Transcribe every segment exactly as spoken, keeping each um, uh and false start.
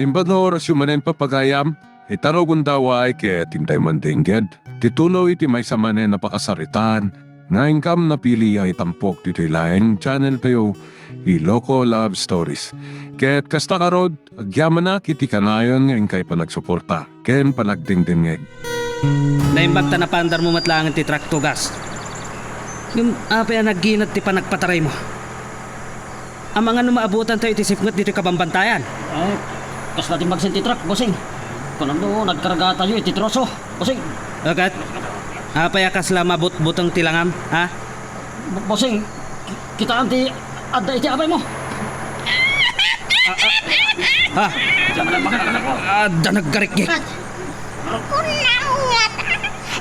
Imbag nga orasyo manen, papagayam, ita no gundaway ket intay mandengged ti tuloy ti maysa manen a pakasaritaan nga inkam napili a itampok ditoy laeng channel tayo, Iloko Love Stories. Ket kasta ngarud, agyamanak iti kanayon nga inkay panagsuporta ken panagdengdengngeg. Naimbag ta napaandarmo met laeng ti truck, Tugas. Ngem apay a nagginad ti panagpataraymo? Amangan no maabutantayo iti sipnget ditoy kabambantayan. Ay, kasla ti magsen ti truck, bossing. Kunam no nagkargatayo iti troso, bossing. Ket apay a kasla mabutbuteng ti langam, ha? Bo-, bossing, ki-, kitaem ti adda iti apaymo. Ah, ah, ah. Adda naggarikgik. Kunam ngata,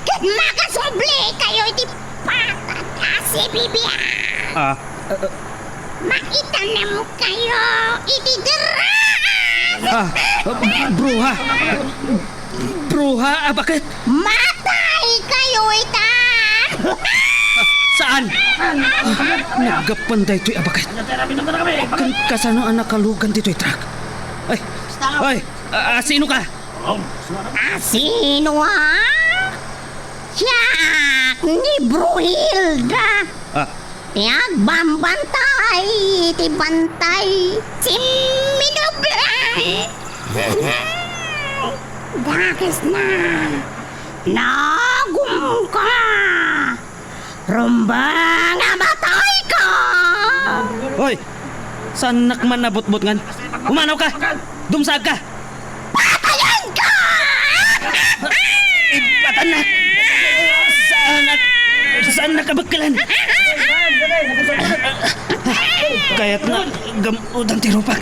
ket makasublikayo iti patad a sibibiag. Ah, ah, ah. Maitanem kayo iti deras. Ah, bruha. Bruha, a bakit? Matay kayo ita. Saan? Naggapan daytoy a bakit? Kan kasano a nakalugan ditoy truck? Ay, ay, a, a, sino ka? A, sino, ha? Siak ni Bruhilda. Ah. Ti agbambantay iti bantay Simminublan. Dakes na. Nagum ka. Rumbeng a matay ka. Hoy! Saannak man a butbutngan. Umanaw ka! Dumsaag ka! Patayan ka! Ibatan na! Saan na, saan na kabekkelan? Kayat na gamudan ti rupak.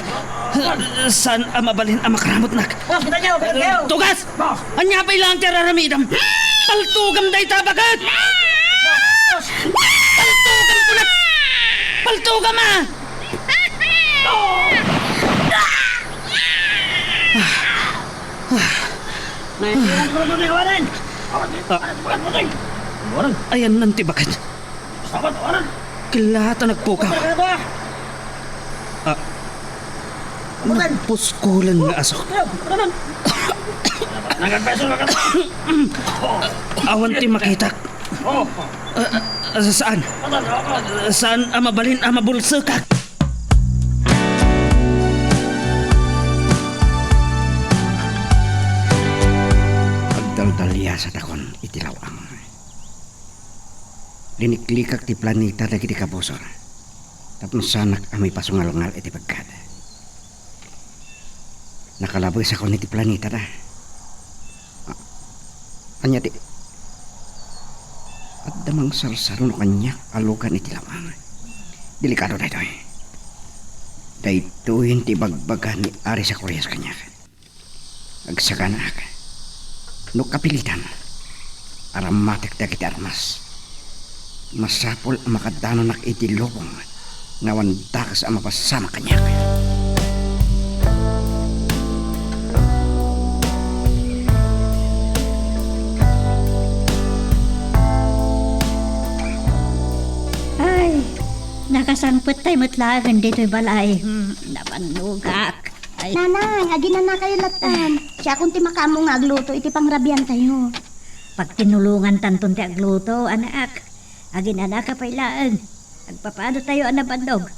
Saan a mabalin a makaramutnak? Tugas! Ania pay laeng ti ar-aramidem? Paltogam dayta a baket! Paltogam, kunam! Paltogam, a! Ah. Ayanna ti baket. Kila ta nagpukaw. Ah. Nagpuskulan nga asok. Awan ti makitak. Ah, ah, saan? Saan a mabalin a mabulsekak? Agdaldaliasatakon iti law-ang. Liniklikak ti planeta dagiti kabusor tapno saanak a maipasungalngal iti bagkad. Nakalabesakon iti planetada. A-, ania ti, adda mangsarsaro no kaniak a lugan iti law-ang. Delikado daytoy. Daytoyen ti ibagbaga ni Ari Zacarias kaniak. Agsaganaak. No kapilitan, aramatek dagiti armas. Masapul a makadanonak iti lubong nga awan dakes a mapasamak kaniak. Ay, nakasangpettayo met laeng ditoy balay. Hmm, nabannogak. Ay. Nanang, aginanakayo lattan. Siakon ti makaammo nga agluto iti pangrabiantayo. Pagtinulongantanton ti agluto, anak. Aginanaka pay laeng. Agpapaanotayo a nabannog.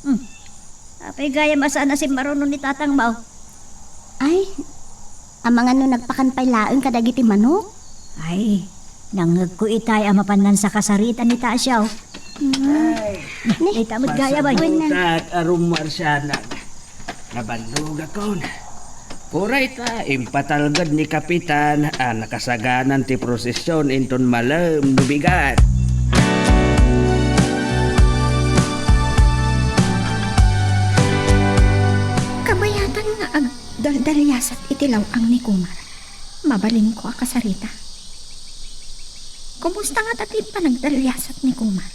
Hmm. Apay gayam a saan a simmaruno ni tatangmo? Ay, amangan no nagpakan pay laeng kadagiti manok? Ay, nangngegko itay a mapan nansakasarita ni Tasio. Hmm. Ay. Ni, ita met gayam, ay. Masabutak a rummuar sianak. Nabannogakon. Uray ta, impatalged ni Kapitan a nakasaganan ti prosesion inton malem no bigat. Kabayatan nga agdaldaliasat iti law-ang ni Kumar. Mabalinko a kasarita. Kumusta ngata ti panagdaliasat ni Kumar?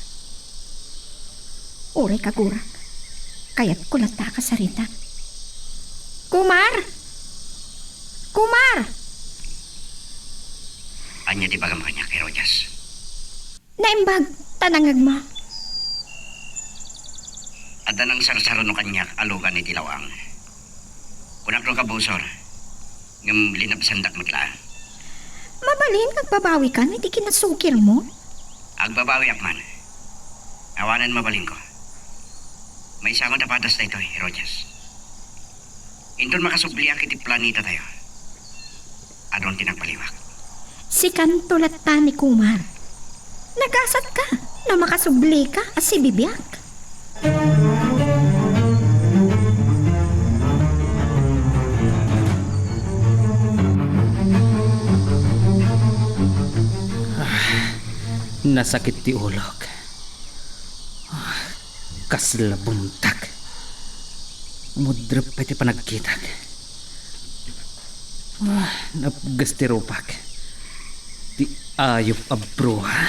Uray kagurak, kayatko latta a kasarita. Kumar! Kumar! Ania ti ibagam kaniak, Herodias? Naimbag ta nangngegmo. Adda nangsarsarano kaniak a lugan iti law-ang. Kunak no kabusor, ngem linabsandak met laeng. Mabalin nga agbabawikan iti kinasukirmo? Agbabawiak man. Awanen mabalinko. Maysa met a padas daytoy, Rojas. Inton makasubliak iti planetatayo, adun ti nagbaliwak. Sikanto latta ni Kumar. Nagasatka no makasublika a sibibiak. Ah, nasakit ti ulok. Ah, kasla bumtak. Umudrep pay ti panagkitak. Ah, napgas ti rupak. Ti ayup a bruha.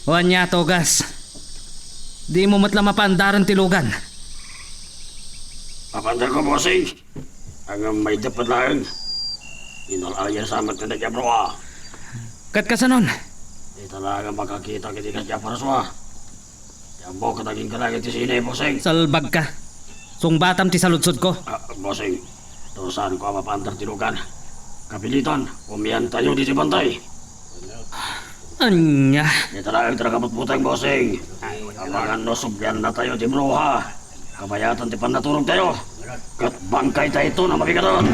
O ania, Togas? Dimo met la mapaandaren ti lugan? Mapaandarko, bossing. Ngem maidep met laeng. Inal-ayasa met ti dayta a bruha. Ket kasanon? Dita laeng a makakitak iti dayta a parsua. Ti ammok ket agingga laeng iti sine, bossing. Salbagka. Sungbatam ti saludsodko. Ah, bossing, no saanko a mapaandar ti lugan, kapilitan, umiantayo ditoy bantay. Ania? Dita laeng ti nakabutbuteng, bossing. Amangan no subliannatayo ti bruha, kabayatan ti pannaturogtayo. Ket bangkayta iton a mabigadon.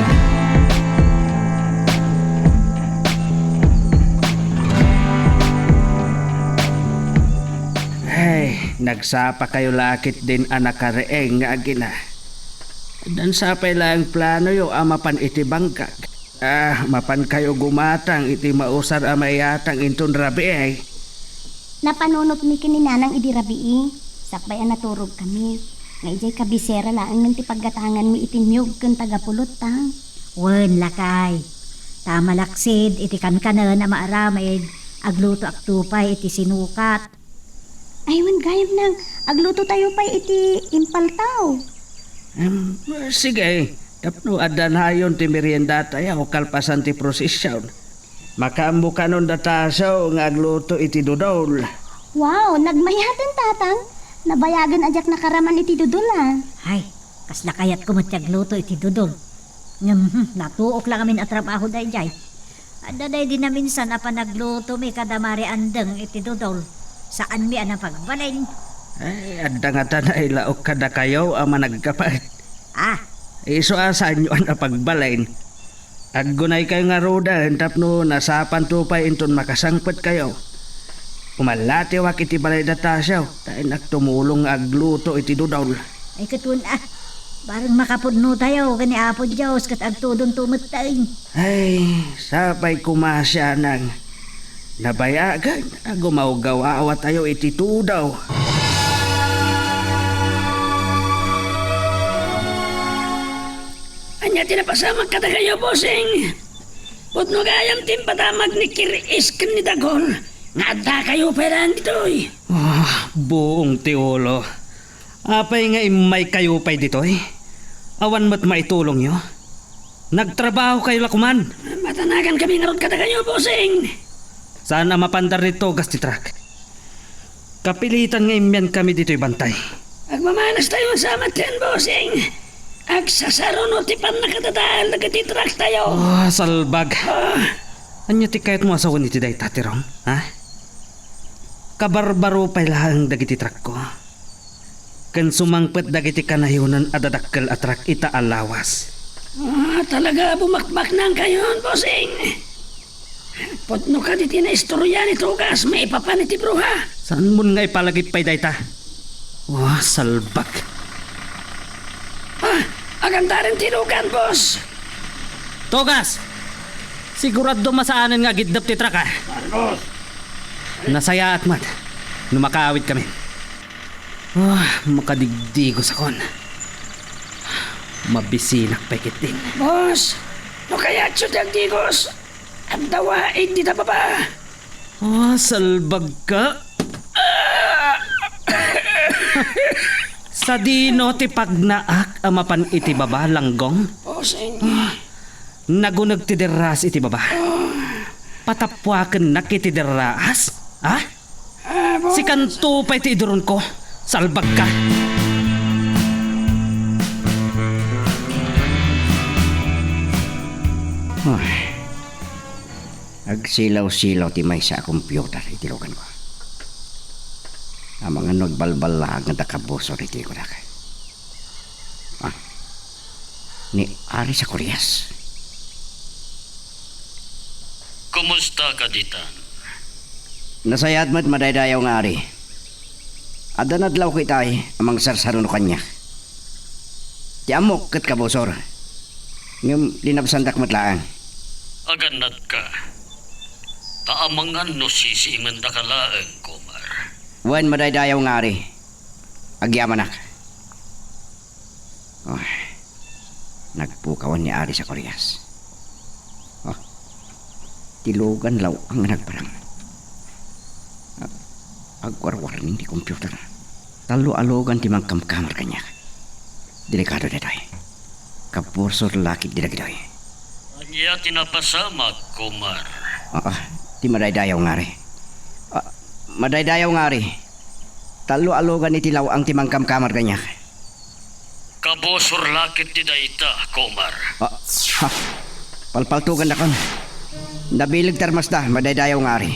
Ay, nagsapakayo la ketdin a nakariing nga agina. Addan sa pay laeng planoyo a mapan iti bangkak. Ah, mapankayo gumatang iti mausar a maiyatang inton rabii. Napanunotmi ken ni Nanang idi rabii, sakbay a naturogkami, nga idiay kabisera laengen ti paggatanganmi iti niyog ken tagapulot ta. Wen, lakay. Ta malaksid iti kankanen a maaramid, aglutoakto pay iti sinukat. Ay, wen gayam, Nang, aglutotayo pay iti impaltaw. Em, sige, tapno adda nayon ti meriendatayo kalpasan ti prosesion. Makaammo kanon dataso nga agluto iti dudol. Wow, nagmayaten, Tatang. Nabayagen a diak nakaraman iti dudol, ah. Ay, kasla kayatko met ti agluto iti dudol. Ngem, hmm, natuok la ngamin a trabaho daydiay. Adda daydi naminsan a panaglutomi kada Mari Andeng iti dudol. Saanmi a napagbalin. Ay, adda ngata nailaok kadakayo a managkapat. Ah. Isu a saanyo a napagbalin. Aggunaykayo ngaruden tapno nasapanto pay inton makasangpetkayo. Umalatiwak iti balay dataso, ta innak tumulong nga agluto iti dudol. Ay, ket wen, ah, bareng makapudnotayo ken ni Apo Dios ket agtudonto metten. Ay, sapay koma sianang. Nabayagen a gumawgawawatayo iti tudaw. Ania ti napasamak kadakayo, bossing? Pudno gayam ti impatamagen ni Kir-is ken ni Dagol nga addakayo pay laeng ditoy. Ah, buong ti ulo. Apay nga immaykayo pay ditoy? Awan met maitulongyo? Nagtrabahokayo la koman. Matanaganmi ngarud kadakayo, bossing. Saan a mapaandar ni Togas ti truck? Kapilitan nga immiankami ditoy bantay. Agmamanastayo sa maten, bossing. Agsasaruno ti pannakadadael dagiti trucktayo. Ah, salbag. Ah. Ania ti kayatmo a sawen iti dayta, Tirong? Ha? Kabarbaro pay laeng dagiti truckko. Ken sumangpet dagiti kanayonan a dadakkel a truck ita a lawas. Ah, talaga a bumakbaknangkayon, bossing. Pudno kadi ti naistorya ni Togas maipapan iti bruha? Saanmon nga ipalagip pay dayta? Wa, salbag. Ah, agantaren ti lugan, boss. Togas! Sigurado masaanen nga agiddep ti truck, ah. Marcos! Nasayaat met no makaawidkami. Ah, makadigdigos akon. Mabisinak pay ketdin. Boss, no kayatyo ti agdigos, adda waig dita baba. Ah, salbagka. Sadino ti pagnaak a mapan iti baba, Langgong? Bossing. Ah, naguneg ti derraas iti baba. Patappuakennak iti derraas? Ha? Ah, boss. Sikanto pay ti iduronko. Salbagka. Ay. Agsilaw-silaw ti maysa a computer iti luganko. Amangan no agbalballaag nga adda kabusor iti kunak. Ah. Ni Ari Zacarias. Kumusta ka ditan? Nasayaat met, madaydayaw nga Ari. Adda nadlawko itay a mangsarsaruno kaniak. Ti ammok ket kabusor. Ngem linabsandak met laeng. Agannadka. Ta amangan no sisiimendaka laeng, Kumar. Wen, madaydayaw nga Ari. Agyamanak. Oh, nagpukawan ni Ari Zacarias. Oh, ti lugan law-ang nga nagparang. Ag-, agwarwarning ti computer. Tallo a lugan ti mangkamkamar kaniak. Delikado daytoy. Kabusor la ketdi dagitoy. Ania ti napasamak, Kumar? Ah, ah, ti madaydayaw nga Ari. Ah, madaydayaw nga Ari. Tallo a lugan iti law-ang ti mangkamkamar kaniak. Kabusor la ketdi dayta, Kumar. Ah, ha. Palpaltogannakon. Nabileg ti armasda, madaydayaw nga Ari.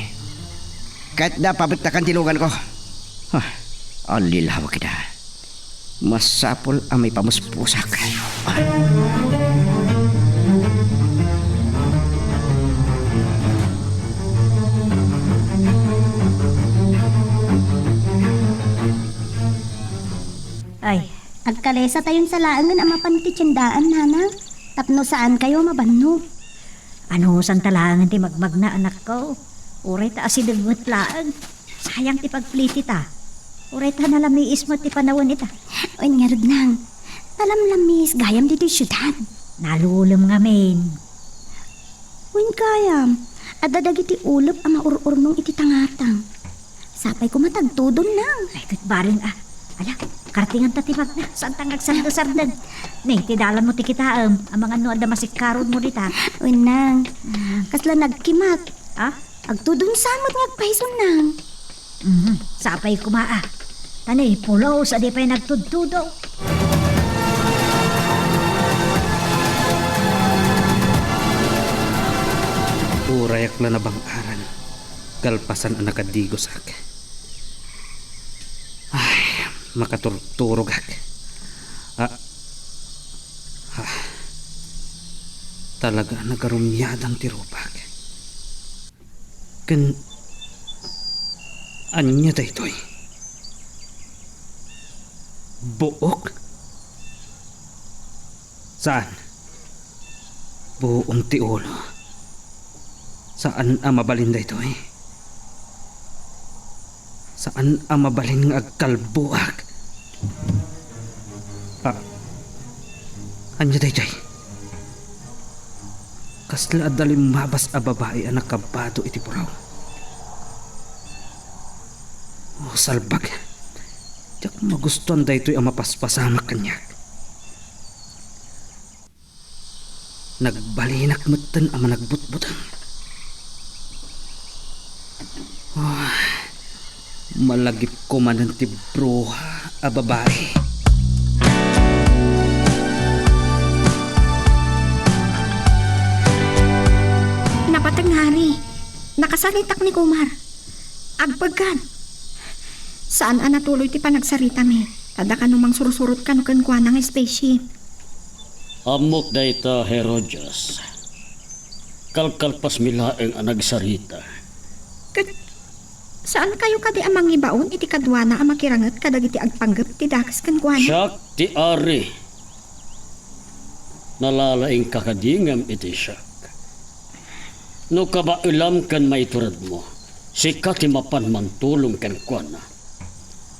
Kayatda pabettakan ti luganko. Ha. Allilawa kita. Masapul a maipamuspusak. Ah. Ay, agkalesatayon sa laengen a mapan iti tiendaan, nanang, tapno saankayo a mabannog. Anusanta laengen ti magmagna, anakko. Uray ta asideg met laeng. Sayang ti pagplitita. Uray ta nalamiis met ti panawen ita. Wen ngarud, nang, nalamlamis gayam ditoy siudad. Nalulem ngamin. Wen gayam, adda dagiti ulep a maur-urnong iti tangatang. Sapay koma ta agtudon, nang. Ay, ket bareng a. Ala, kartinganta ti magna, saanta nga agsardesardeng. Ne, ti dalanmo ti kitaem, amangan no adda masikkaronmo dita. Wen, nang. Mm. Kasla nagkimak. Ah? Agtudon sa met nga agpayson, nang. Mhm, sapay koma a. Ta ne, pulos a di pay nagtudtudo. Urayak la nabang-aran, kalpasan a nakadigosak. Ay, makaturturogak. Ah, ah, talaga a nagarumiadan ti rupak. Ken ania daytoy? Buok? Saan. Buong ti ulo. Saan a mabalin daytoy. Saan a mabalin nga agkalbuak. Ah, ania daytoy? Kasla adda limmabas a babai a nakabado iti puraw. Oh, salbag. Diak magustuan daytoy a mapaspasamak kaniak. Nagbalinak metten a managbutbuteng. Ah, malagipko manen ti bruha a babai. Napateg nga Ari, nakasaritak ni Kumar. Agpegkan. Saan a natuloy ti panagsaritami. Adda kano mangsursurot kano kenkuana nga spaceship. Ammok dayta, Herodias. Kalkalpasmi laeng a nagsarita. Ket, saankayo kadi a mangibaon iti kaduana a makiranget kadagiti agpanggep ti dakes kenkuana? Siak ti Ari. Nalalaingka kadi ngem iti siak? No kabaelam ken maituredmo, sika ti mapan mangtulong kenkuana.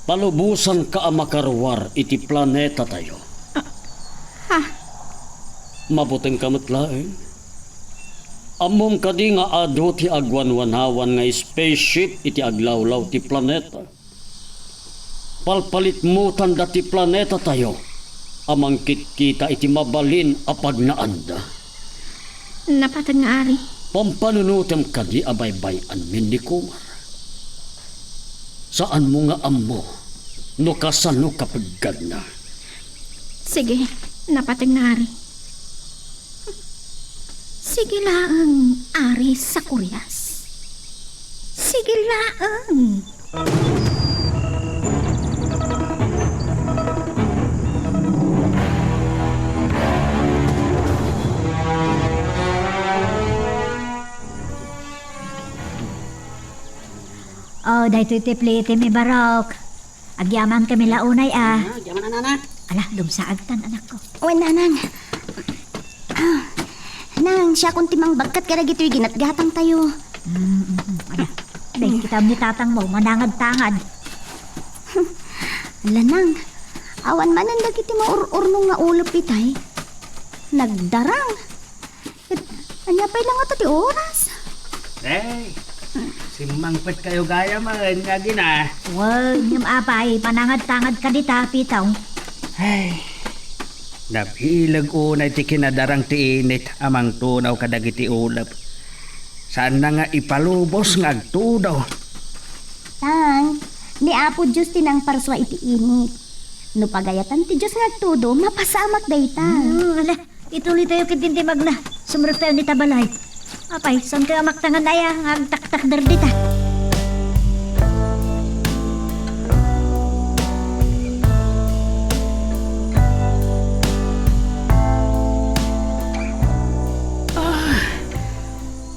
Palubosanka a makaruar iti planetatayo. Ah, ha? Mabutengka met laeng. Ammom kadi nga adu ti agwanwanawan nga spaceship iti aglawlaw ti planeta? Palpalitmotanda ti planetatayo a mangkitkita iti mabalin a pagnaanda. Napateg nga Ari. Pampanunotem kadi a baybay-anmi ni Kumar. Saanmo nga ammo no kasano kapegganna. Sige, napateg nga Ari. Sige laeng, Ari Sakurias. Sige laeng. Oh, daytoy ti plitimi, Barok. Agyamankami la unay, a. Ah, agyaman, Nana. Ala, dumsaagtan, anakko. Wen, Nanang. Ah, Nang, siakon ti mangbagkat kadagitoy ginatgatangtayo. Mm, mm, mm. Ala, dayta ni tatangmo, manangad-tangad. Ala, Nang, awan manen dagiti maur-urnong nga ulep itay. Nagdarang. Ket ania pay la ngata ti oras? Eh, simmangpetkayo gayam nga agina. Wen, ngem apay, manangad-tangad ka dita, Pitong. Ay, nabileg unay ti kinadarang ti init a mangtunaw kadagiti ulep. Saanna nga ipalubos nga agtudo. Tang, ni Apo Dios ti nangparsua iti init. No pagayatan ti Dios nga agtudo, mapasamak dayta. Hmm, ala, itulitayo ket din ti magna. Sumrektayo dita balay. Apay, saankayo a maktangan aya nga agtaktakder dita? Ah,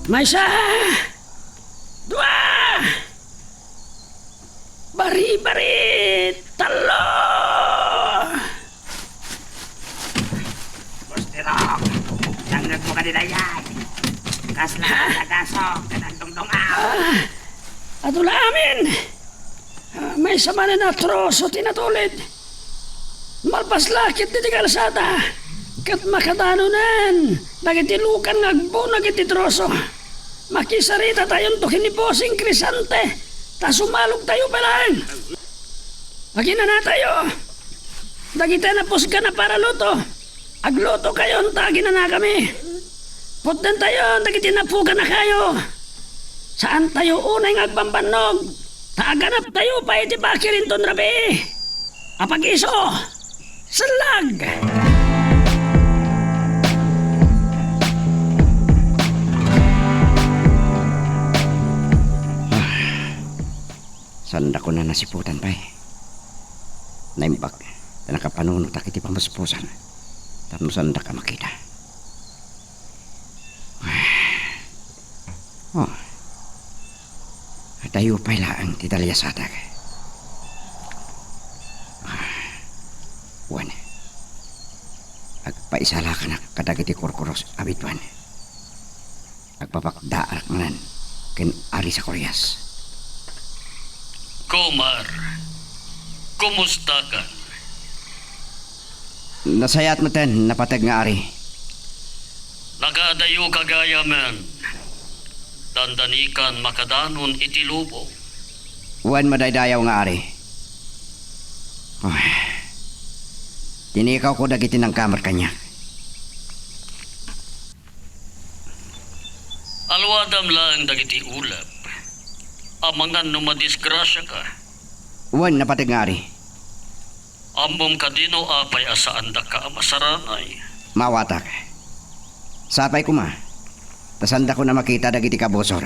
maysa! Dua! Bari-bari! Tallo! Boss Tirok, nangngegmo kadi dayay. Kasla, ha? Tagasong, kadagdungdungaw. Ah, adu la amin. Ah, maysa manen a troso ti natulid. Malpas la ketdi ti kalsada, ket makadanonen dagiti lukan nga agbunag iti troso. Makisaritatayon to ken ni Bossing Crisante, ta sumalogtayo pay laeng. Aginanatayo. Dagiti napusgan a paraluto, aglutokayon ta aginanakami. Putdentayon dagiti napugan a kayo. Saantayo unay nga agbambannog, ta aganaptayo pay iti bakir inton rabii. Apag-iso, sallag! Saandakon a nasiputan pay. Naimbag ta nakapanunotak iti pamuspusan tapno saandak a makita. Oh. Adayo pay laeng ti daliasadak. Wen, agpaisalakanak kadagiti kurkuros a biduan. Agpapakdaarak manen ken Ari Zacarias. Kumar, kumustakan? Nasayaat metten, napateg nga ari. Nakaadayo ka gayamen. Dandanikan makadanon iti lubong. Wen, madaydayaw nga ari. Ay. Tinikawko dagiti nangkamer kaniak. Aluadam laeng dagiti ulep. Amangan no madisgrasiaka. Wen, napateg nga ari. Ammom kadi no apay a saandaka a masaranay? Maawatak. Sapay koma, ta saandakon a makita dagiti kabusor.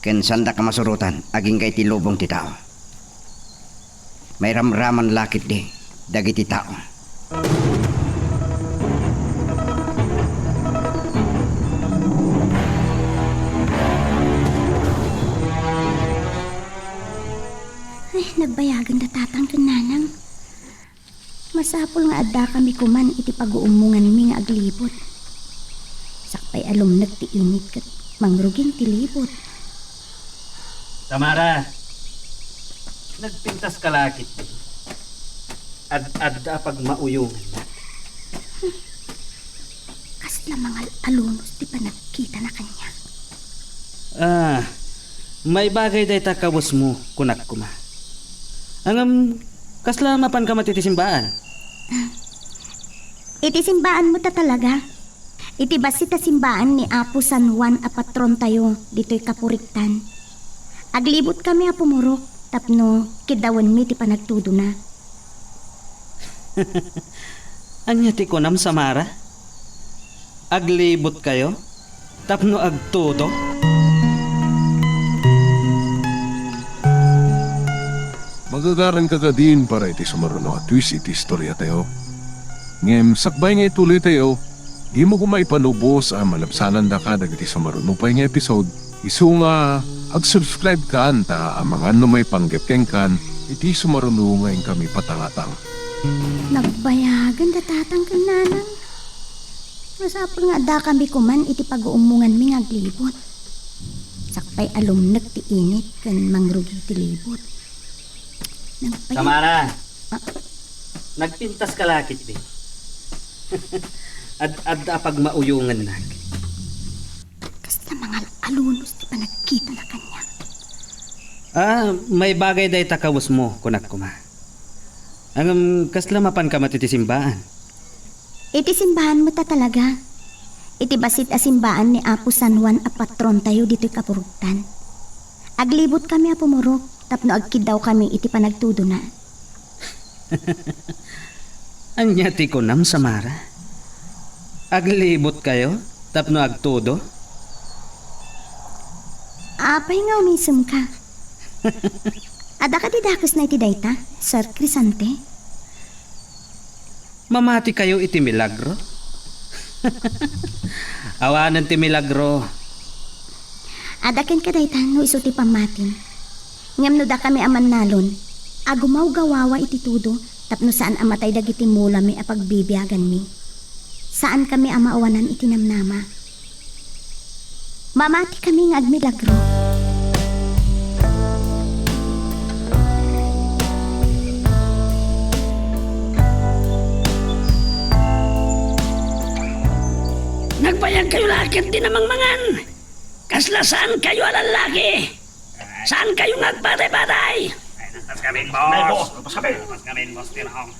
Ken saandak a masurotan agingga iti lubong ti tao. Mairamraman la ketdi dagiti tao. Ay, nagbayagan da tatang ken nanang. Masapul nga addakami koman iti paguummonganmi nga aglibot. Sakbay a lumnek ti init ket mangruging ti libot. Tamara, nagpintas ka la ketdi. Ad-adda a pagmauyongannak. Kasla mangal-alunos ti panagkitana kaniak. Ah, maibagay dayta kawesmo, kunak koma. Ngem, kasla mapanka met iti simbaan? Iti simbaan met a talaga. Iti bassit a simbaan ni Apo San Juan a patrontayo ditoy Kapuriktan. Aglibutkami a pumurok tapno kiddawenmi ti panagtudona. Ania ti kunam, Samara? Aglibotkayo tapno agtudo? Magagaranka kadin para iti sumaruno a twist iti istoriatayo. Ngem sakbay nga ituloytayo, dimo koma ipanubos a malabsanandaka dagiti sumaruno pay nga episode, isu nga ag-subscribe kan ta amangan no maipanggep kenkan iti sumaruno nga inkami patangatang. Nagbayagan da tatang ken nanang. Masapul nga addakami koman iti paguummonganmi nga aglibot. Sakbay a lumnek ti init ken mangrugi ti libot. Nagpay- Samara! Ah. Nagpintaska la ketdi. Ad-, adda a pagmauyongannak. Kasta mangal-alunos ti panagkitana kaniak. Ah, maibagay dayta kawesmo, kunak koma. Ngem, kasla mapanka met iti simbaan? Iti simbaan met a talaga. Iti bassit a simbaan ni Apo San Juan a patrontayo ditoy Kapurugtan. Aglibotkami a pumurok tapno agkiddawkami iti panagtudona. Ania ti kunam, Samara? Aglibotkayo tapno agtudo? Apay nga umisemka? Adda kadi dakesna iti dayta, Sir Crisante? Mamatikayo iti milagro? Awanen ti milagro. Adda kenka dayta no isu ti pammatim. Ngem no dakami a mannalon, agumawgawawa iti tudo tapno saan a matay dagiti mulami a pagbibiaganmi. Saankami a maawanan iti namnama. Mamatikami nga agmilagro. Nagbayagkayo la ketdi a mangmangan. Kasla saankayo a lallaki. Saankayo nga agpatay-patay. Ay, nagpas kami, boss. Nagpas kami. Nagpas kami, boss Tirhong.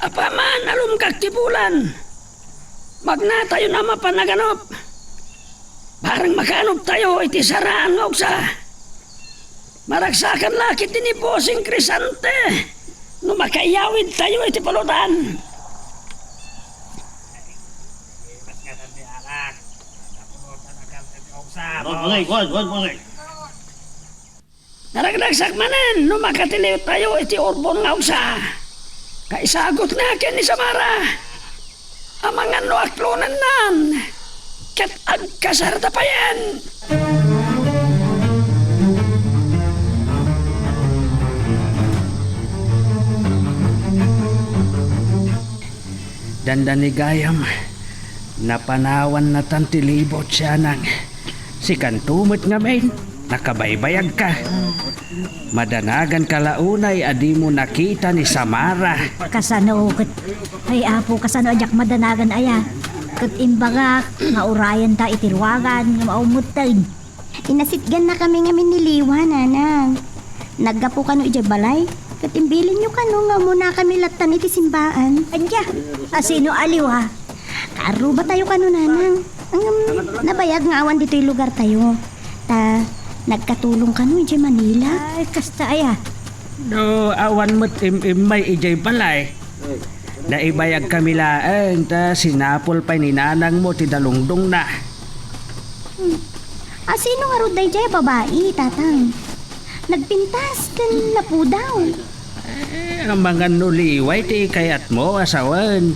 Apaman a lumkak ti bulan, magnatayon a mapan a ganop. Barang makanoptayo iti saraan nga uksa, maragsakan la ketdi ni Bossing Crisante no makaiyawidtayo iti pulutan. Boss, boss, boss, boss. Naragdagsak manen no makatiliwtayo iti urbon nga uksa. Kaisagut nga ken ni Samara. Amangan no aklonennan ket agkasarta payen. Dandani gayam, napanawannatan ti libot sianang. Sikanto met ngamin, nakabaybayagka. Madanaganka la unay a dimo nakita ni Samara. Kasano ket, ay, Apo, kasano a diak madanagan aya? Ket imbagak nga urayenta iti ruangan nga maummetten. Inasitgannakami ngamin ni Liwa, nanang. Naggapu kano idiay balay, ket imbilinyo kano nga umunakami lattan iti simbaan. Ania? Asino a Liwa? Kaarrubatayo kano, nanang. Ngem, nabayag nga awan ditoy lugartayo. Ta, nagkatulong kano idiay Manila. Ay, kasta aya. No, awan met im-immay idiay balay. Naibayagkami laeng ta sinapul pay ni nanangmo ti dalungdongna. Hmm. Asino ngarud daydiay a babai, Tatang? Nagpintas ken napudaw. Eh, amangan no Liwa ti kayatmo a sawen.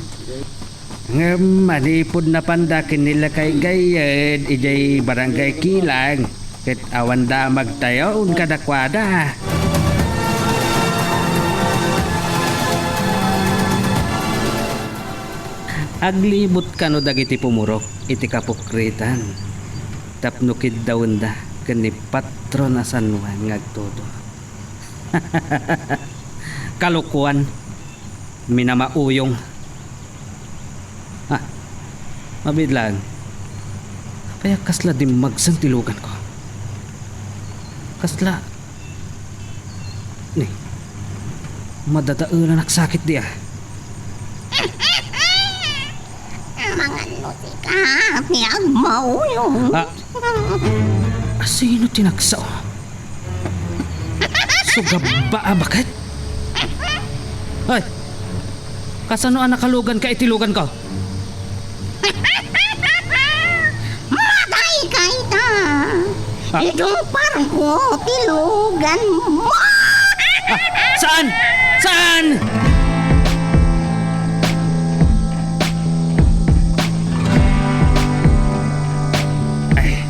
Ngem manipud napanda ken ni Lakay Gayyed idiay Barangay Kilang, ket awan damagtayon kadakuada. Aglibot kano dagiti pumurok iti kapukritan tapno kiddawenda ken ni patron a San Juan nga agtudo. Kalokoan. Minamauyong. Ah, mabiit laeng. Apay a kasla dimmagsen ti luganko? Kasla, ni, madadaelan a sakit di, ah. Mangan no sika, ti agmauyong. Ah, asino ti nagsao? Sugabba a baket? Ay! Kasano a nakaluganka iti luganko? Ah. Itungparko ti luganmo. Ah, saan? Saan? Ay,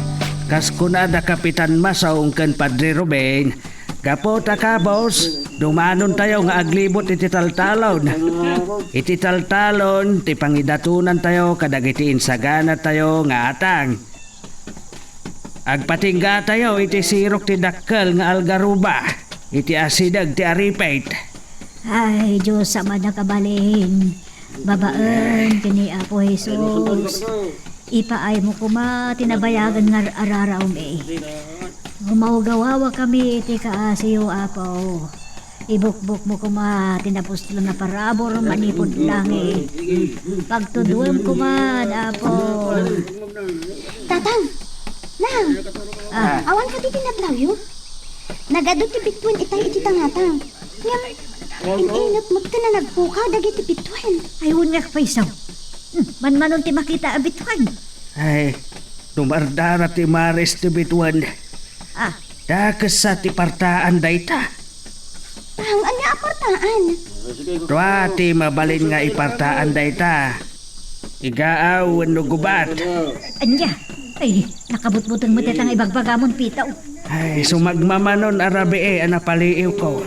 kas kuna da Kapitan Masong ken Padre Ruben, gapu ta kabus, dumanontayo nga aglibut iti taltalon. Iti taltalon, ti pangidatonantayo kadagiti insaganatayo nga atang. Agpatinggatayo iti sirok ti dakkel nga algaruba, iti asideg ti aripit. Ay, Dios a mannakabalin, babaen ken ni Apo Jesus, ipaaymo koma ti nabayagen nga ar-ararawmi. Umawgawawakami iti kaasiyo, Apo. Ibukbokmo koma ti napuslan a parabur manipud langit. Pagtudwem koma, Apo. Tatang! Nang! Ah. Awan kadi ti nadlawyo? Nagadu ti bituen itay iti tangatang. Ngem, in-inut met ken a nagpukaw dagiti bituen. Ay, wen nga payso. Hmm, manmanon ti makita a bituen. Ay, dumardara ti maris ti bituen. Ah. Dakes sa ti partaan dayta. Tang, ania a partaan? Dua ti mabalin nga ipartaan dayta. Igaaw wenno gubat. Ania? Ay, nakabutbuteng met dayta nga ibagbagamon, Pito. Ay, sumagmamanon a rabii a napaliiwko.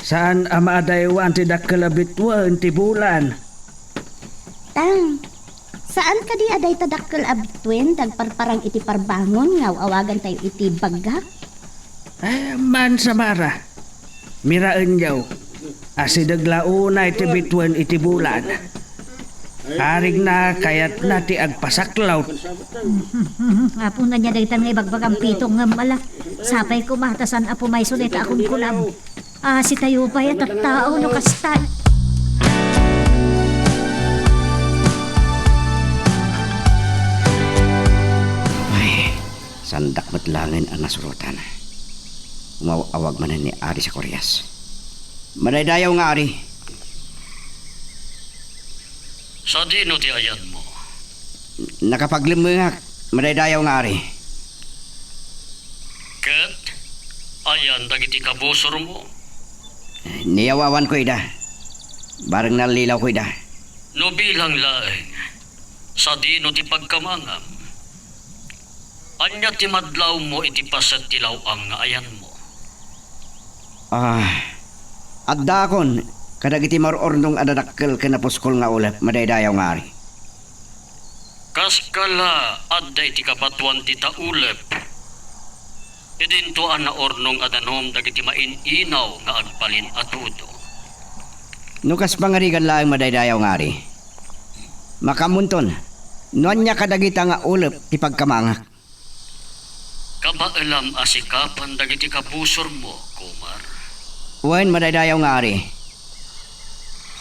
Saan a maadaywan ti dakkel a bituen ti bulan. Tang, saan kadi a dayta dakkel a bituen ti agparparang iti parbangon nga aw-awagantayo iti baggak? Ay, man, Samara. Miraenyo, asideg la unay ti bituen iti bulan. Arigna, kayatna ti agpasaklawt. Apo, ania dayta nga ibagbagam, Pito, ngem ala, sapay koma ta saan a pumayso dayta a kunkunam. Asitayo pay a tattao no kasta. Ay, saandak met laengen a nasurotan. Umaw-awag manen ni Ari Zacarias. Madaydayaw nga Ari. Sadino ti ayanmo? Nakapaglemmengak, madaydayaw nga Ari. Ket ayan dagiti kabusormo? Niyawawanko ida. Bareng nallilawko ida. No bilang laeng, sadino ti pagkamangam? Ania ti madlawmo iti paset ti law-am nga ayanmo? Ah, addaakon kadagiti mar-urnong a dadakkel ken napuskol nga ulep, madaydayaw nga Ari. Kas kala, adda iti kabatoan dita ulep. Idinto a naurnong a danum dagiti main-inaw nga agbalin a tudo. No kas pangarigan laeng, madaydayaw nga Ari, makaammonton no ania kadagita nga ulep ti pagkamangak. Kabaelam a sikapan dagiti kabusormo, Kumar. Wen, madaydayaw nga Ari.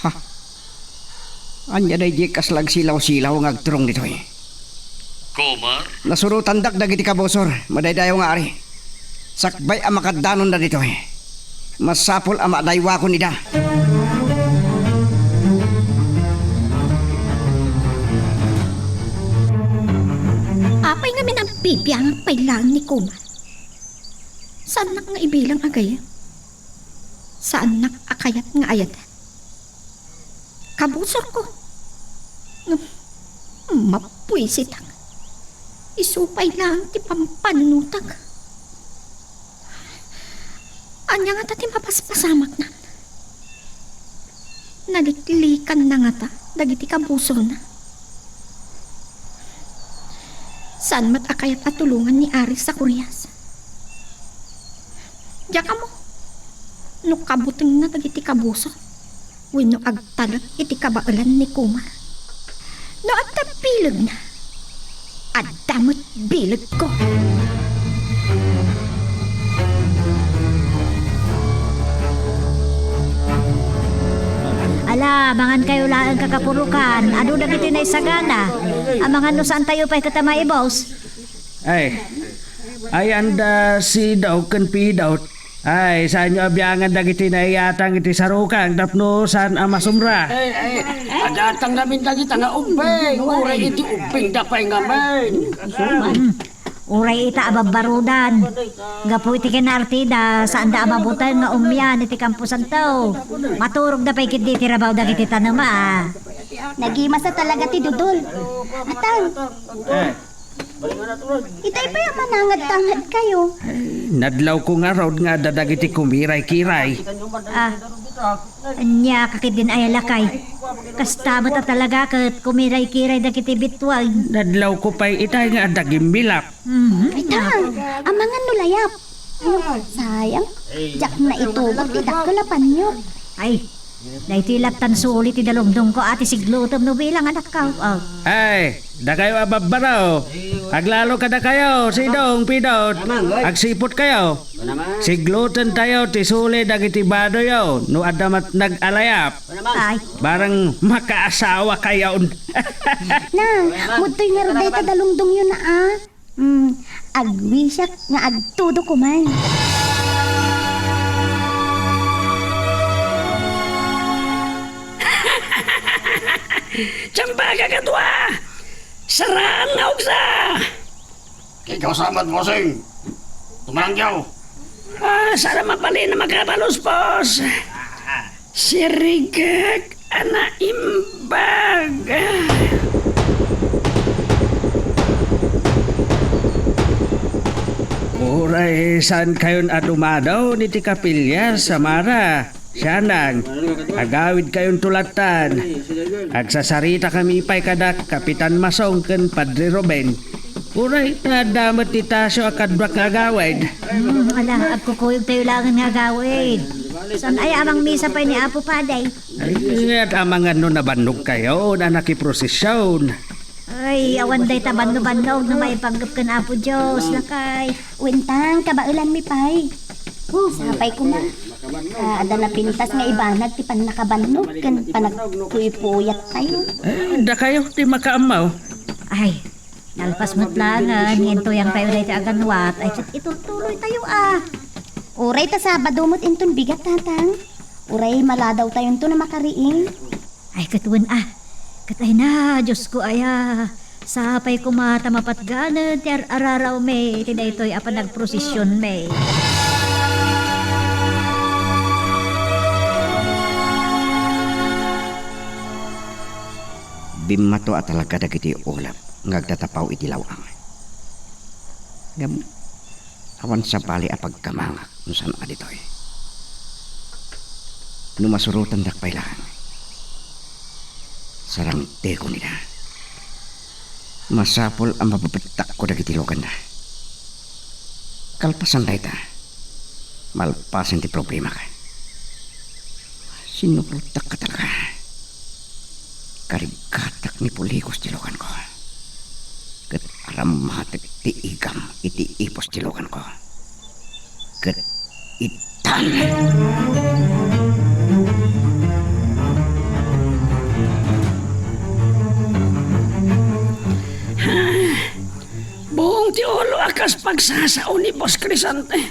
Ha? Ania daydiay kasla agsilaw-silaw nga agturong ditoy? Kumar? Nasurotandak dagiti kabusor, madaydayaw nga Ari. Sakbay a makaddanonda ditoy, masapul a madaywakon ida. Apay ngamin a bibiangak pay laeng ni Kumar? Saannak nga ibilang a gayyem? Saannak a kayat nga ayaten? Kabusorko. Ngem, mabuisitak. Isu pay laeng ti pampanunotak. Ania ngata ti mapaspasamakna? Naliklikanna ngata dagiti kabusorna? Saan met a kayat a tulongan ni Ari Zacarias? Diak ammo no kabutengna dagiti kabusor wenno agtalek iti kabaelan ni Kumar. No adda bilegna, adda met bilegko. Ala, mangankayo laeng, kakapurokan. Adu dagiti naisagana. Amangan no saantayo pay ket a maibus. Ay, ayan da Sidaw ken Pidaw. Ay, saanyo a biangan dagiti naiyatang iti sarukang tapno saan a masumra. Ay, ay, adatang ngamin dagita nga ubbing, uray iti ubbingda pay ngamin. Uray ita a babbarodan. Gapu iti kinaartida, saanda a mabuteng nga umian iti kamposanto. Maturogda pay ketdi iti rabaw dagiti tanema, a. Nagimasa talaga ti Dodol. Atang. Eh. Itay pay a manangad-tangad kayo. Ay, nadlawko ngarud nga adda dagiti kumiray-kiray. Ah, ania ka ketdin aya lakay? Kasta met a talaga ket kumiray-kiray dagiti bittuag. Nadlawko pay itay nga adda gimmilak. Mhm. Ay, tang, amangan no layap. Ay, sayang. Diak na itugot ti dakkel a panyo. Ay, daytoy lattan suli ti dalungdongko a ti siglutem no bilang anakko. Oh. Ay, dakayo a babbaro. Aglalo kadakayo, Sidong, Pidot. Agsipot kayo. Siglutan tayo ti suli dagiti badoyo no adda met nagalayap. Ay. Barang makaasawa kayon. Na, mudtoy ngarud dayta dalungdongyo na, a. Hmm, agwisiak nga agtudo koman. Tiambaga kadua! Saraan nga uksa! Ikaw sa met, bossing. Tumanangyaw. Ah, saan a mabalin a makabaluspos? Sirigek a naimbag. Uray saan kayon a dumadaw iti kapilya, Samara, Sianang, agawid kayon tulatan. Agsasarita kami pay kada Kapitan Masong ken Padre Ruben. Uray ta adda met ti tasio a kaduak nga agawid. Hmm, ala, agkukuyog tayo laengen nga agawid. Saan aya a mangmisa pay ni Apo Padi? Ay, ket amangan no nabannog kayo, a nakiprosesyon. Ay, awan dayta banno-bannog no maipanggep ken Apo Dios, lakay. Wen tang, kabaelanmi pay. Oh, sapay koma. Ah, adda napintas nga ibanag ti pannakabannog ken panagpuypuyat tayo. Eh, dakayo ti makaammo. Ay, nalpas met laengen nga intuyang tayo daytoy a ganwat, ay ket itultuloy tayo, a. Uray ta Sabado met inton bigat, tatang. Uray maladaw tayonton a makariing. Ay, ket wen, a. Ket ay na, Diosko, aya. Sapay koma ta mapatganen ti ar-ararawmi iti daytoy a panagprosesionmi. Bimmato a talaga dagiti ulep nga agtatapaw iti law-am. Ngem, awan sabali a pagkamangak no saan a ditoy. No masurotandak pay laeng, sarangtekon ida. Masapul a mababettakko dagiti luganna. Kalpasan dayta, malpasen ti problemak. Sinurottak talaga. Karigatak ni Pulikos ti luganko. Ket arammatek ti igam iti ipus ti luganko. Ket ittan. Buong ti ulo a kas pagsasao ni Boss Crisante.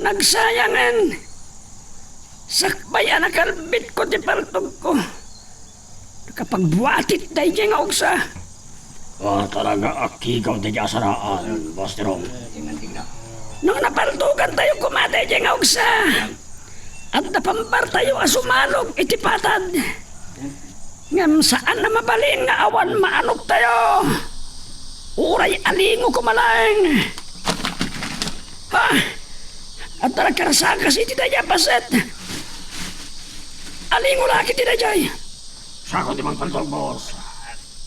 Nagsayangen. Sakbay a nakalbitko ti paltogko. Nakapagbuatit daydiay nga ugsa. Ah, talaga a kigaw daydiay a saraan, Boss Jerome. Nung napaltogan tayo koma daydiay nga ugsa, adda pambar tayo a sumalog iti patad. Ngem saan a mabalin nga awan maanok tayo. Uray alingo koma laeng. Ha? Adda nagkarsakas iti daydiay a paset. Alingo la ket iti daydiay. Sako ti mangpaltog, boss.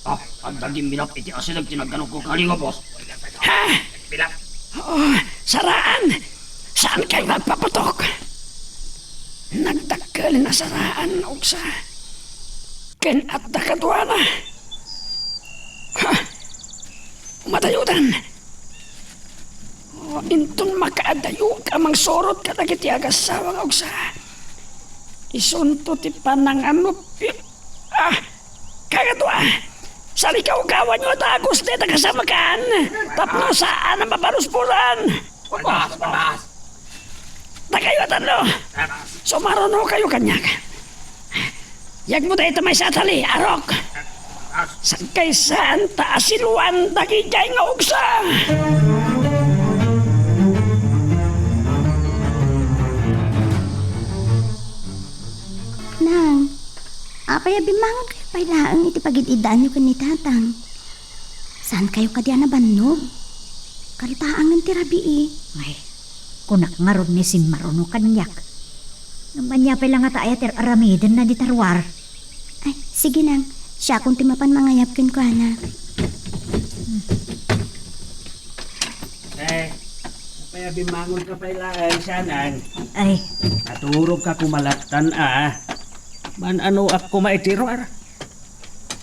Ah, adda gimmilap iti asideg ti nagganokko nga alingo, boss. Ha? Milap. Oh, saraan. Saan kayo nagpapatok? Nagdakkel a saraan, ugsa. Ken adda kaduana. Ha? Madayotan. Oh, inton makaadayo ka mangsurot kadagiti agassawa nga ugsa. Isunto ti pananganup-, ah, kagatua. Salikawkawanyo a dagus dayta kasamakan. Tapno saan a mabaruspuran. Bas, bas. Dakayo a tatlo. Sumaruno kayo kaniak. Yagmo dayta maysa a tali, Arok. Sagkaysaanta a siluan dagidiay nga ugsa. Nang, apay a bimmangonkayo pay laeng iti pagid-iddaanyo ken ni Tatang? Saankayo kadi a nabannog? Karutaangen ti rabii. Ay, kunak ngarud ni Simmaruno kaniak. Ngem ania pay la ngata aya ti ar-aramidenna dita ruar? Ay, sige nang, siakon ti mapan mangayab kenkuana. Eh, apay a bimmangonka pay laeng, sianan? Ay. Naturogka koma lattan a. Man-anoak koma iti ruar.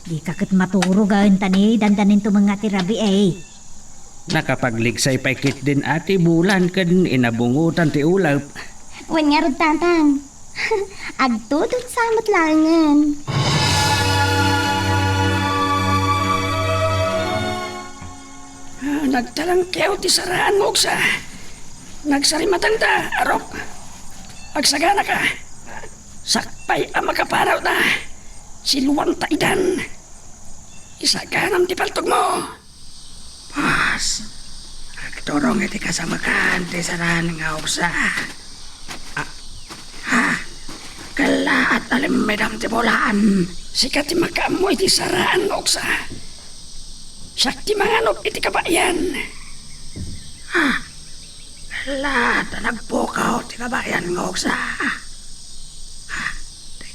Dika ket maturog a enta ni dandanin tumengnga ti rabii. Nakapagligsay pay ketdin a ti bulan ken inabungotan ti ulep. Wen ngarud, Tatang. Agtudot sa met laengen. Ah, nagtalangkew ti saraan nga ugsa. Nagsarimatengta, Arok. Agsaganaka. Sakbay a makapanawta, siluanta idan. Isaganam ti paltogmo. Boss, agturong iti kasamekan ti saraan nga ugsa. Ah, ha? Kellaat a limmedam ti bulan. Sika ti makaammo iti saraan nga ugsa. Siak ti manganup iti kabayan. Ha? Kellaat a nagpukaw ti kabayan nga ugsa. Ha?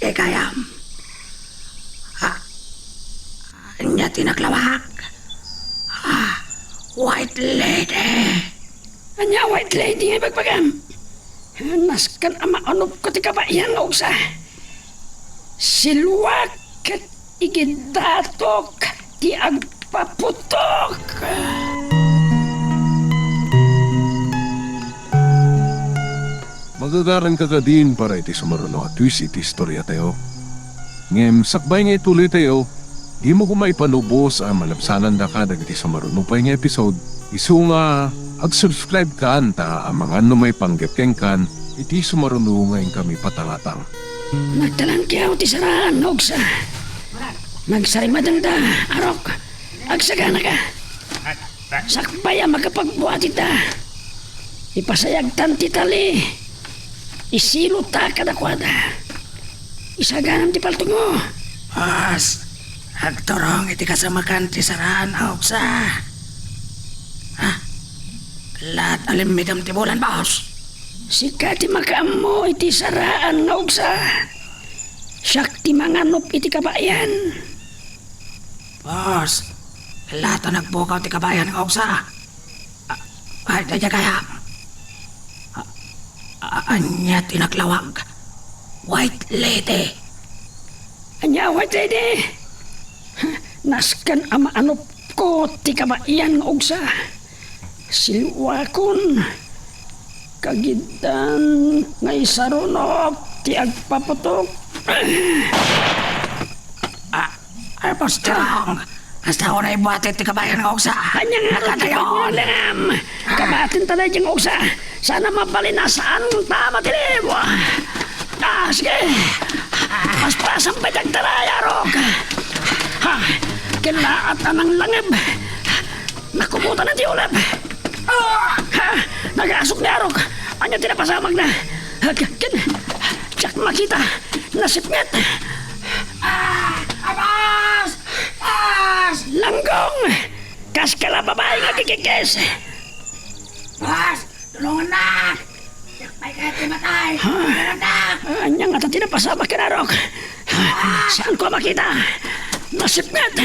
Dagiti gayam. Ha? Ania ti naglawag? Ah, White Lady. Ania White Lady nga ibagbagam? Nasken a maanupko ti kabayan nga ugsa. Siluak ket igiddatok ti agpaputok. Magagaranka kadin para iti sumaruno a twist iti istoriatayo. Ngem sakbay nga ituloytayo, dimo koma ipalubos a malabsanandaka dagiti sumaruno pay nga episode, isu nga ag-subscribe kan ta amangan no maipanggep kenkan iti sumaruno nga inkami patangatang. Nagtalangkew ti saraan nga ugsa. Nagsarimatengta, Arok. Agsaganaka. Sakbay a makapagbuati ta, ipasayagtan ti tali. Isilota kadakuada. Isaganam ti paltogmo. Boss, agturong iti kasamekan ti saraan a ugsa. Ah, kellaat a limmedam ti bulan, boss. Sika ti makaammo iti saraan nga ugsa. Siak ti manganup iti kabayan. Boss, kellaat a nagpukaw ti kabayan nga ugsa. Ah, ay, daydiay gayam. Ah, ah, ania ti naglawag? White Lady. Ania, White Lady? Nasken a maanupko ti kabayan nga ugsa. Siluakon. Kagiddan nga isarunok ti agpaputok. Ah, ay, Pastor Ong, kasta ko na ibuati ti kabayan nga ugsa. Ania nga Nakatayon. Ti kabayan nga ugsa? Kabatin ta daydiay nga ugsa. Sana mabalin a saan ta matiliw. Ah, sige. Paspasan pay dagta, Arok. Ha, kellaat a nanglangeb. Nakubutan ti ulep. Ah! Ha, nagasok ni Arok. Ania ti napasamakna? Ken, diak makita. Nasipnget. Ah! Abas! Abas! Langgong! Kas ka la babai nga kikikis. Abas! Tulungannak! Diak pay kayat ti matay! Ha? Tulungannak! Ania ngata ti napasamak ken Arok? Saanko a makita. Nasipnget.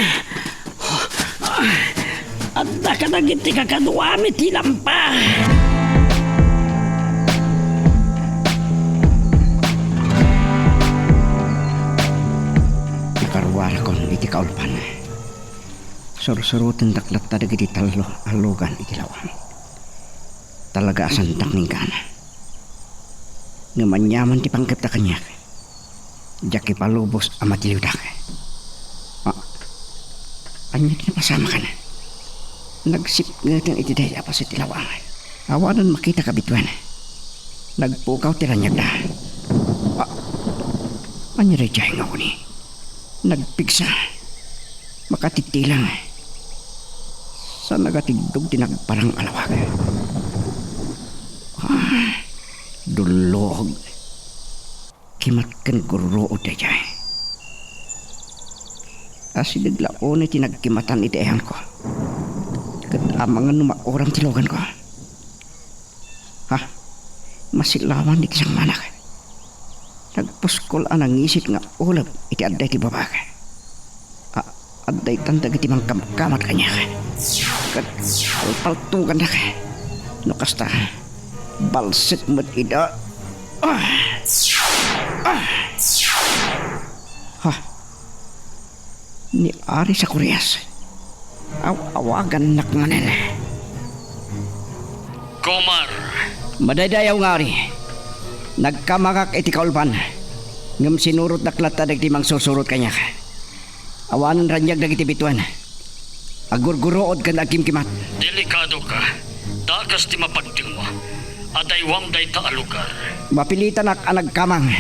Adda kadagiti kakaduami ti lampa. Nakaruarakon iti kaulpan. Sursurotendak latta dagiti tallo a lugan iti lawang. Talaga a saandak nga inggana. Ngem aniaman ti panggepda kaniak, diak ipalubos a matiliwdak. Ah, ania ti napasamakan? Nagsipngeten iti daydiay a paset ti lawang. Awanen makita a bituen. Nagpukaw ti raniagda. Ah, ania daydiay nga uni? Nagpigsa. Makatitilang. Saan nagatiddog ti nagparang a lawag? Ah, dullog. Kimat ken gurruod daydiay. Asideg la unay ti nagkimatan iti ayamko. Ket amangan no makuram ti luganko. Ha? Masilawan iti sangmanak. Nagpuskol a nangisit nga ulep iti adda iti babak. A-, adda itan dagiti mangkamkamat kaniak. Ket palpaltugandak. No kasta, balsek met ida. Ah! Ah! Ha? Ni Ari Zacarias. Aw-awagannak manen. Komar. Madaydayaw nga Ari. Nagkamangak iti kaulpan. Ngem sinurotdak latta dagiti mangsursurot kaniak. Awanen raniag dagiti bituen. Aggurguruod ken agkimkimat. Delikadoka. Dakes ti mapagdengwa. Adaywam dayta a lugar. Mapilitanak a nagkamang.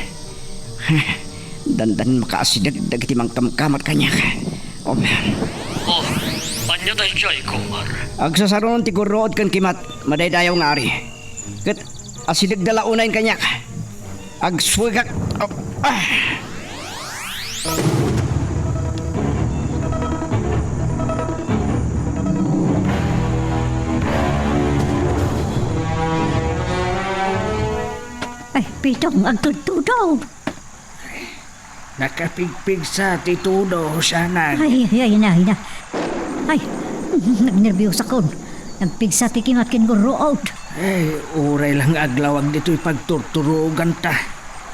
Dandan makaasideg dagiti mangkamkamat kaniak. Um. Oh, ania daydiay, Komar? Agsasarunon ti gurruod ken kimat, madaydayaw nga Ari. Ket asidegda la unayen kaniak. Agsuegak. Oh, ah. Ay, Pitong, agtudtudo. Nakapigpigsa ti tudo, sianag. Ay, ay, ay, na, ay, na. Ay, nagnerbiosakon. Nagpigsa ti kimat ken gurruod. Ay, uray lang aglawag ditoy pagturturoganta.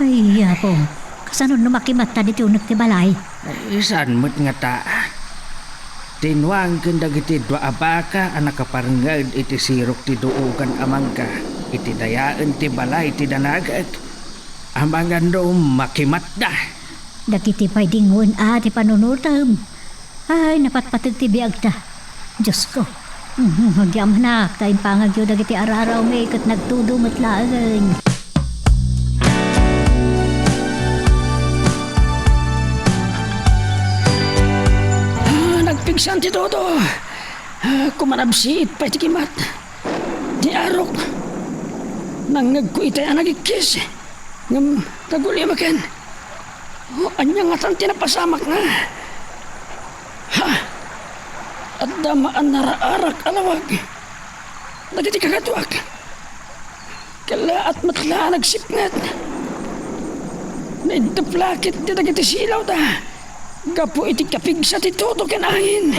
Ay, Apo, kasano no makimatta ditoy unek ti balay? Ay, saan met ngata? Tinuang ken dagiti dua a baka a nakaparnged iti sirok ti duogan a mangga iti dayaen ti balay ti danagek. Amangan no makimatda. Dagiti pay dingoen a ti panunotem. Ay, napatpateg ti biagta. Diosko, mhm, agyamanak ta impangagyo dagiti ararawmi ket nagtudo met laeng. Ah, nagpigsan ti tudo. Ah, kumanabsiit pay ti kimat. Ni Arok, nangngegko itay a nagikkis, ngem nagulimaken. O, ania ngatan ti napasamakna? Ha? Adda maanaraarak a lawag dagiti kakaduak. Kellaat met la a nagsipnget. Naiddep la ketdi dagiti silawda gapu iti kapigsa ti tudo ken angin.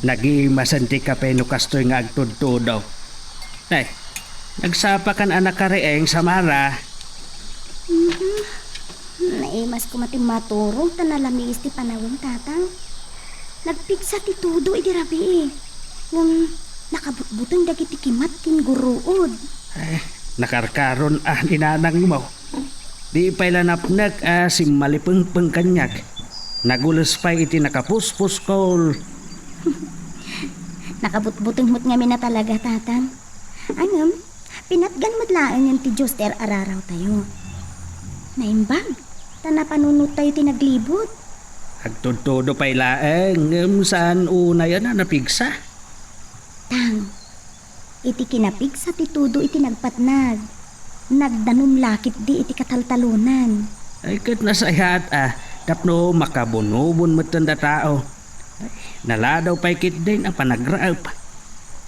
Nagimasen ti kape no kastoy nga agtudtudo. Ay, nagsapakan a nakariing, Samara. Mhm. Naimas koma ti maturog ta nalamiis ti panawem, Tatang. Nagpigsa ti tudo idi rabii. Ngem nakabutbuteng dagiti kimat ken gurruod. Ay, nakarkaron a ni nanangmo. Di pay la napnek a simmalipengpeng kaniak. Nagules pay iti nakapuspuskol. Nakabutbuteng met ngamin a talaga, Tatang. Ngem, pinatgan met laengen ti Dios ti ar-ararawtayo. Naimbag, ta napanunottayo ti naglibut. Agtudtudo pay laeng, ngem saan unayen a napigsa? Tang, iti kinapigsa ti tudo iti nagpatnag, nagdanum la ketdi iti kataltalonan. Ay, ket nasayaat a, tapno makabunobon metten a tao. Ay, naladaw pay ketdin a panagraep.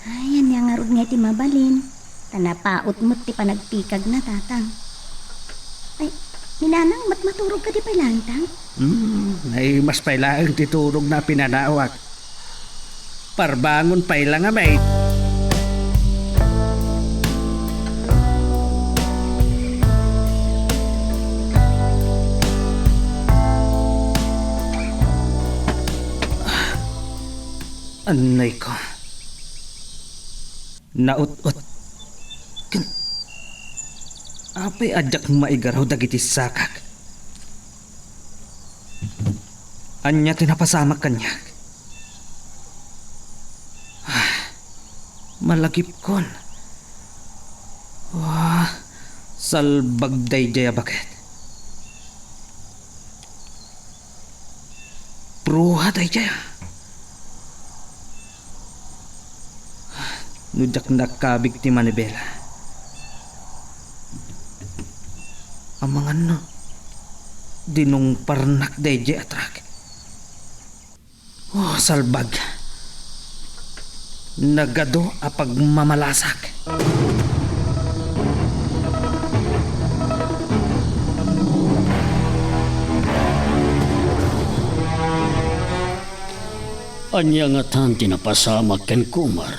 Ay, ania ngarud nga iti mabalin? Ta napaut met ti panagpikagna, Tatang. Ay, ni Nanang, met maturog kadi pay laeng, Tang? Hmm, naimas pay laeng ti turogna a pinanawak. Parbangon pay la ngamin. Anay ko. Naut-ot. Ken, apay a diak maigaraw dagiti sakak? Ania ti napasamak kaniak? Ah, malagipkon. Ah, salbag daydiay a baket. Bruha daydiay, ah. No diak nakabig ti manibela, amangan no dinungparnak daydiay a truck. Oh, salbag. Nagadu a pagmamalasak. Ania ngatan ti napasamak ken Kumar?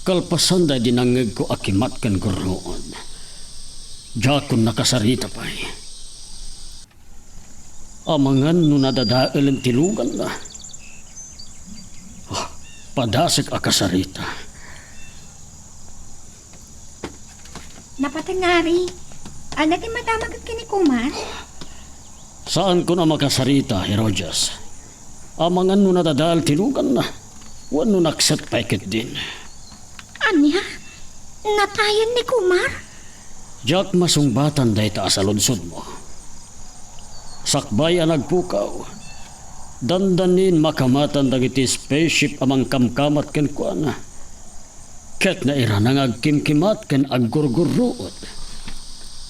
Kalpasan daydi nangngegko a kimat ken gurruod, diakon nakasarita pay. Amangan no nadadaelen ti luganna. Ah, padasek a kasarita. Napatengngari, ania ti madamagek ken ni Kumar? Saankon a makasarita, Herodias. Amangan no nadadael ti luganna, wenno nakset pay ketdin. Ania? Natayen ni Kumar? Diak masungbatan dayta a saludsodmo. Sakbay a nagpukaw, dandanin makamatan dagiti spaceship a mangkamkamat kenkuana. Ket nairana nga agkimkimat ken aggurgurruod.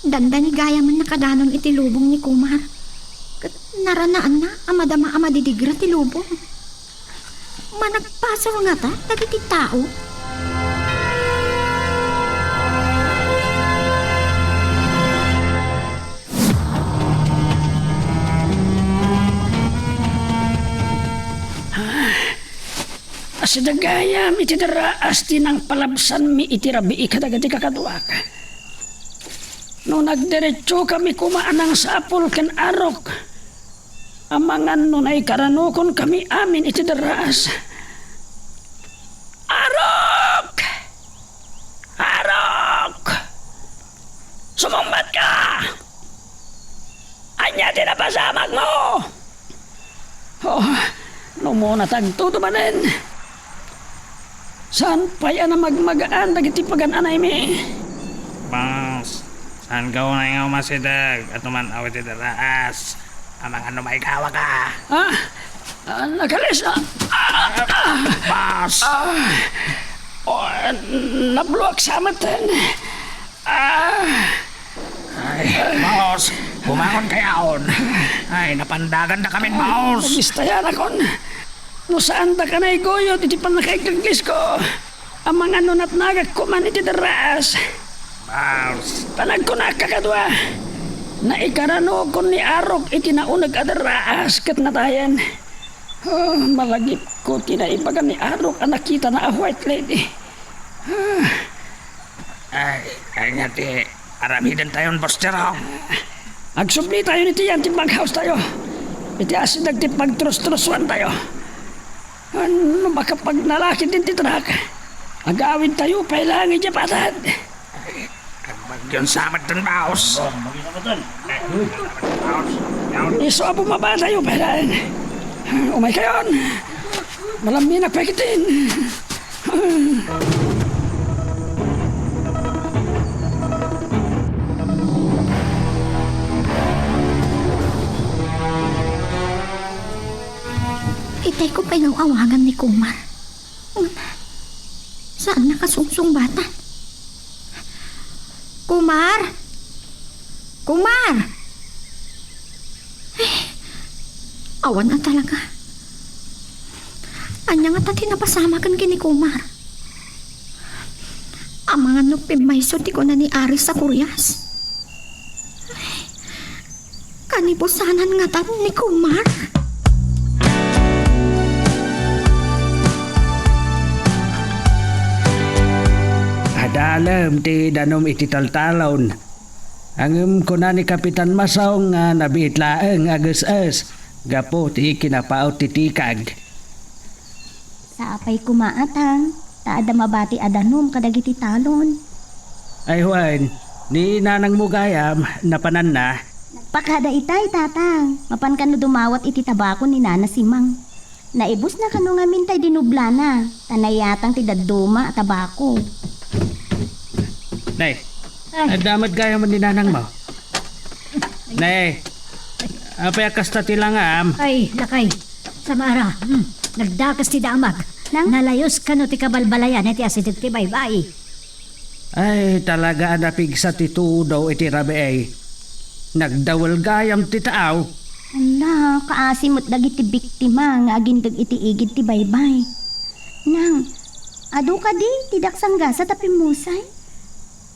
Dandani gayamen nakadanon iti lubong ni Kumar. Ket naranaanna a madama a madidigra ti lubong. Managpasol ngata dagiti tao? Asideg gayam iti daraas ti nangpalabsanmi iti rabii kadagiti kakaduak. No nagderetsokami koma a nangsapul ken Arok, amangan no naikaranukonkami amin iti daraas. Arok! Arok! Sumungbatka! Ania ti napasamakmo? Oh, no mo natagtutumanen, saan pay a namagmagaan dagiti pagan-anaymi? Boss, saanka unay nga umasideg a tuman-aw iti daraas? Amangan no maikawaka. Ah, ah, nakalis, ah, ah, ah, Boss! Ah, oh, nabluak sa matan. Ah! Ay, Baos, bumangon kayaon. Ay, napandagandakamin, Baos. Nabistayanakon. No saandak a naiguyod iti pannakaigleglisko, amangan no natnagak koman iti daraas. Baos. Ta nagkunak a kadua, naikaranokon ni Arok iti nauneg a daraas ket natayen. Oh, malagipko ti naibaga ni Arok a nakitana a White Lady. Ah. Ay, ania ti aramidentayon, Boss Jerome? Agsublitayon iti yan ti bunkhouse tayo. Iti asideg ti pagtrustrosuantayo. No makapagnala ketdin ti truck, agawidtayo pay laeng idiay patad. Ay, agbagyon sa met, Baos. Isu a bumabatayo pay laeng. Umaykayon. Malamminak pay ketdin. Itay ko pay nga awagan ni Kumar. Ngem, saan nakasungsungbatan? Kumar! Kumar! Eh, awan a talaga. Ania ngata ti napasamaken ken ni Kumar? Amangan no pimmayso ti kuna ni Aris a Curias. Kanibusanan ngatan ni Kumar. Adalem ti danum iti taltalon. Ngem kuna ni Kapitan Masong nga nabiit laeng a ges-es gapu ti kinapaut ti tikag. Sapay koma, Atang, ta adda mabati a danum kadagiti talon. Ay, Juan, ni nanangmo gayam, napananna? Nagpakada itay, Tatang. Mapan kano dumawat iti tabako ni Nana Simang. Naibusna kano ngamin tay dinublana, ta nayatang ti dadduma a tabako. Nay, ay, adda met gayam ni nanangmo. Nay, apay a kasta ti langam? Ay, lakay. Samara, hmm, nagdakes ti damag. Nang? Nalayos kano ti kabalbalayan iti asideg ti baybay. Ay, talaga a napigsa ti tudo iti rabii. Nagdawel gayam ti taaw. Ala, kaasi met dagiti biktima nga agindeg iti igid ti baybay. Nang, adu kadi ti daksanggasat a pimmusay?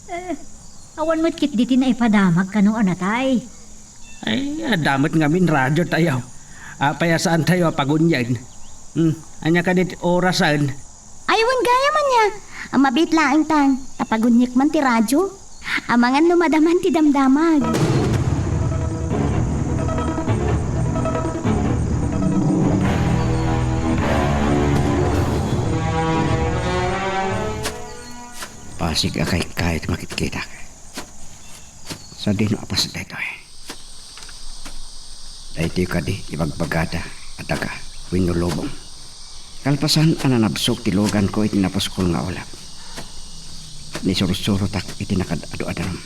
Eh, awan met ketdi ti naipadamag kano a natay. Ay, adda met ngamin radiotayo. Apay a saantayo a pagunyen? Hmm, ania kadi ti orasen? Ay, wen gayam ania. A mabiit laeng tan, ta pagunyek man ti radio. Amangan no madaman ti damdamag. Pasig a kaykay ti makitkitak. Sadino a paset daytoy? Daytoy kadi ibagbagada a daga wenno lubong. Kalpasan a nanabsog ti luganko iti napuskol nga ulep, nisursurotak iti nakaad-adu a danum.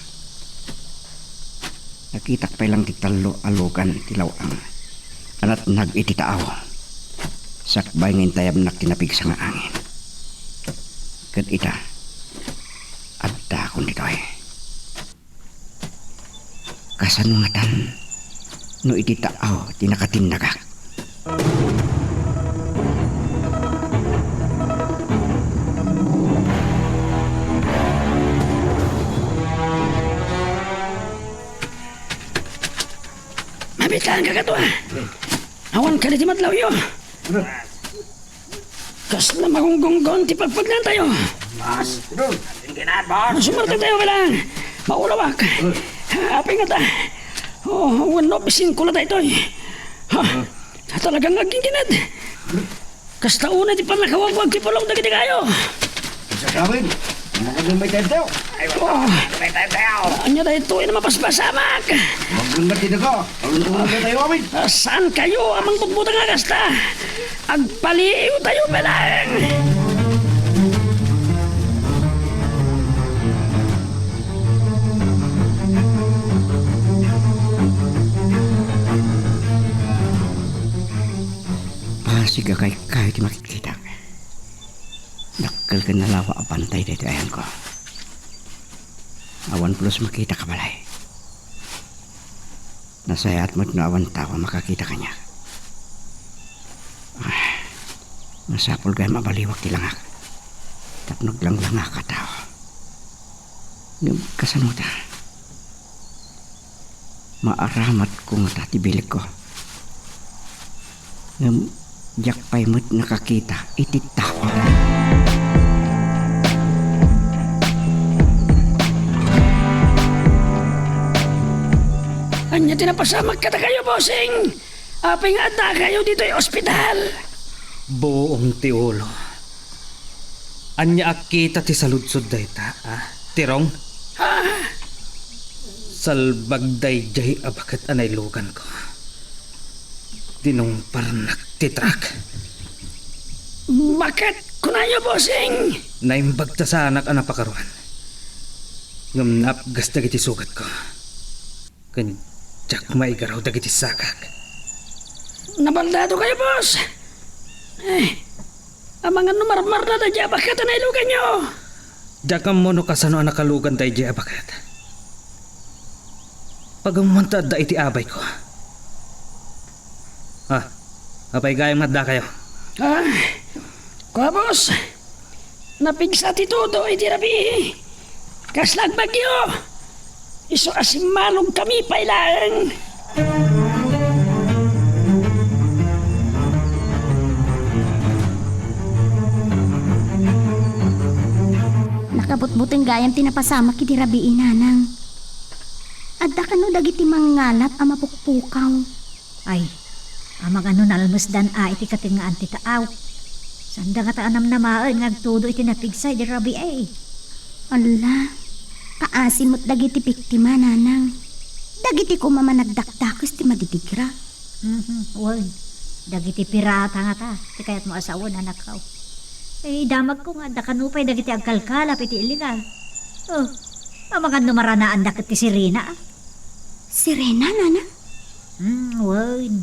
Nakitak pay lang ti tallo a lugan ti law-ang a natnag iti taaw. Sakbay nga intayabnak ti napigsa nga angin. Ket ita, addakon ditoy. Kasano ngatan no iti taaw ti nakatinnagak? Mabiit laeng kakaduak. Awan kadi ti madlawyo. Kasla magunggonggon ti pagpagnaantayo. Boss! Idol! Ating kinat, boss! Masumartitayo, kailangan. Maulawak. Apay ngata? Oh, wenno, bisin ko la daytoy. Ha? Talagang agingginad. Kasta unay ti pannakawagwag ti pulong dagiti kayo. Sa amin, makadumay tayo. Ay, oh. May tayo, tayo. Anya daytoy a mapaspasamak? Wag lang na tinaga. Ang tulong na tayo, amin. Ah, saan kayo a mangbutbutang a kasta? Agpaliiw tayo, Beleng! Pasig a kaykay ti makitkitak. Dakkel ken nalawa a bantay daytoy ayanko. Awan pulos makita a balay. Nasayaat met no awan tao a makakita kaniak. Ah, masapul gayam a baliwak ti langak tapno aglanglangak a tao. Ngem kasano ta? Maaramatko ngata ti bilegko. Ngem diak pay met nakakita iti tao. Ania ti napasamak kadakayo, bossing? Apay nga addakayo ditoy ospital? Buong ti ulo. Ania a kita ti saludsod dayta, a? Tirong? Ah! Salbag daydiay a baket a nailuganko. Dinungparnak ti truck. Baket kunayo, bossing? Naimbag ta saanak a napakaruan. Ngem naapgas dagiti sugatko. Ken diak maigaraw dagiti sagak. Nabaldado kayo, boss! Eh, amangan no marmarna daydiay a baket a nailuganyo. Diak ammo no kasano a nakalugan daydiay a baket. Pagammoan ta adda iti abayko. Ah, apay gayam nga addakayo? Ah, kua, boss. Napigsa ti tudo iti rabii. Kasla agbagyo. Isu a simmalog kami pay laeng. Nakabutbuteng gayam ti napasamak iti rabii, nanang. Adda kano dagiti mangngalap a mapukpukaw? Ay, amangan no nalmesdan a iti katengngaan ti taaw. Saanda ngata a namnamaen nga agtudo iti napigsa idi rabii. Alla, kaasi met dagiti biktima, nanang. Dagiti koma a nagdakdakes ti madidigra. Mhm, wen. Dagiti pirata ngata ti kayatmo a sawen, anakko. Eh, idamagko nga adda kano pay dagiti agkalkalap iti illegal. Oh, Maganno maranaanda ket ti Sirena? Sirena, Nanang? Hmm, wen.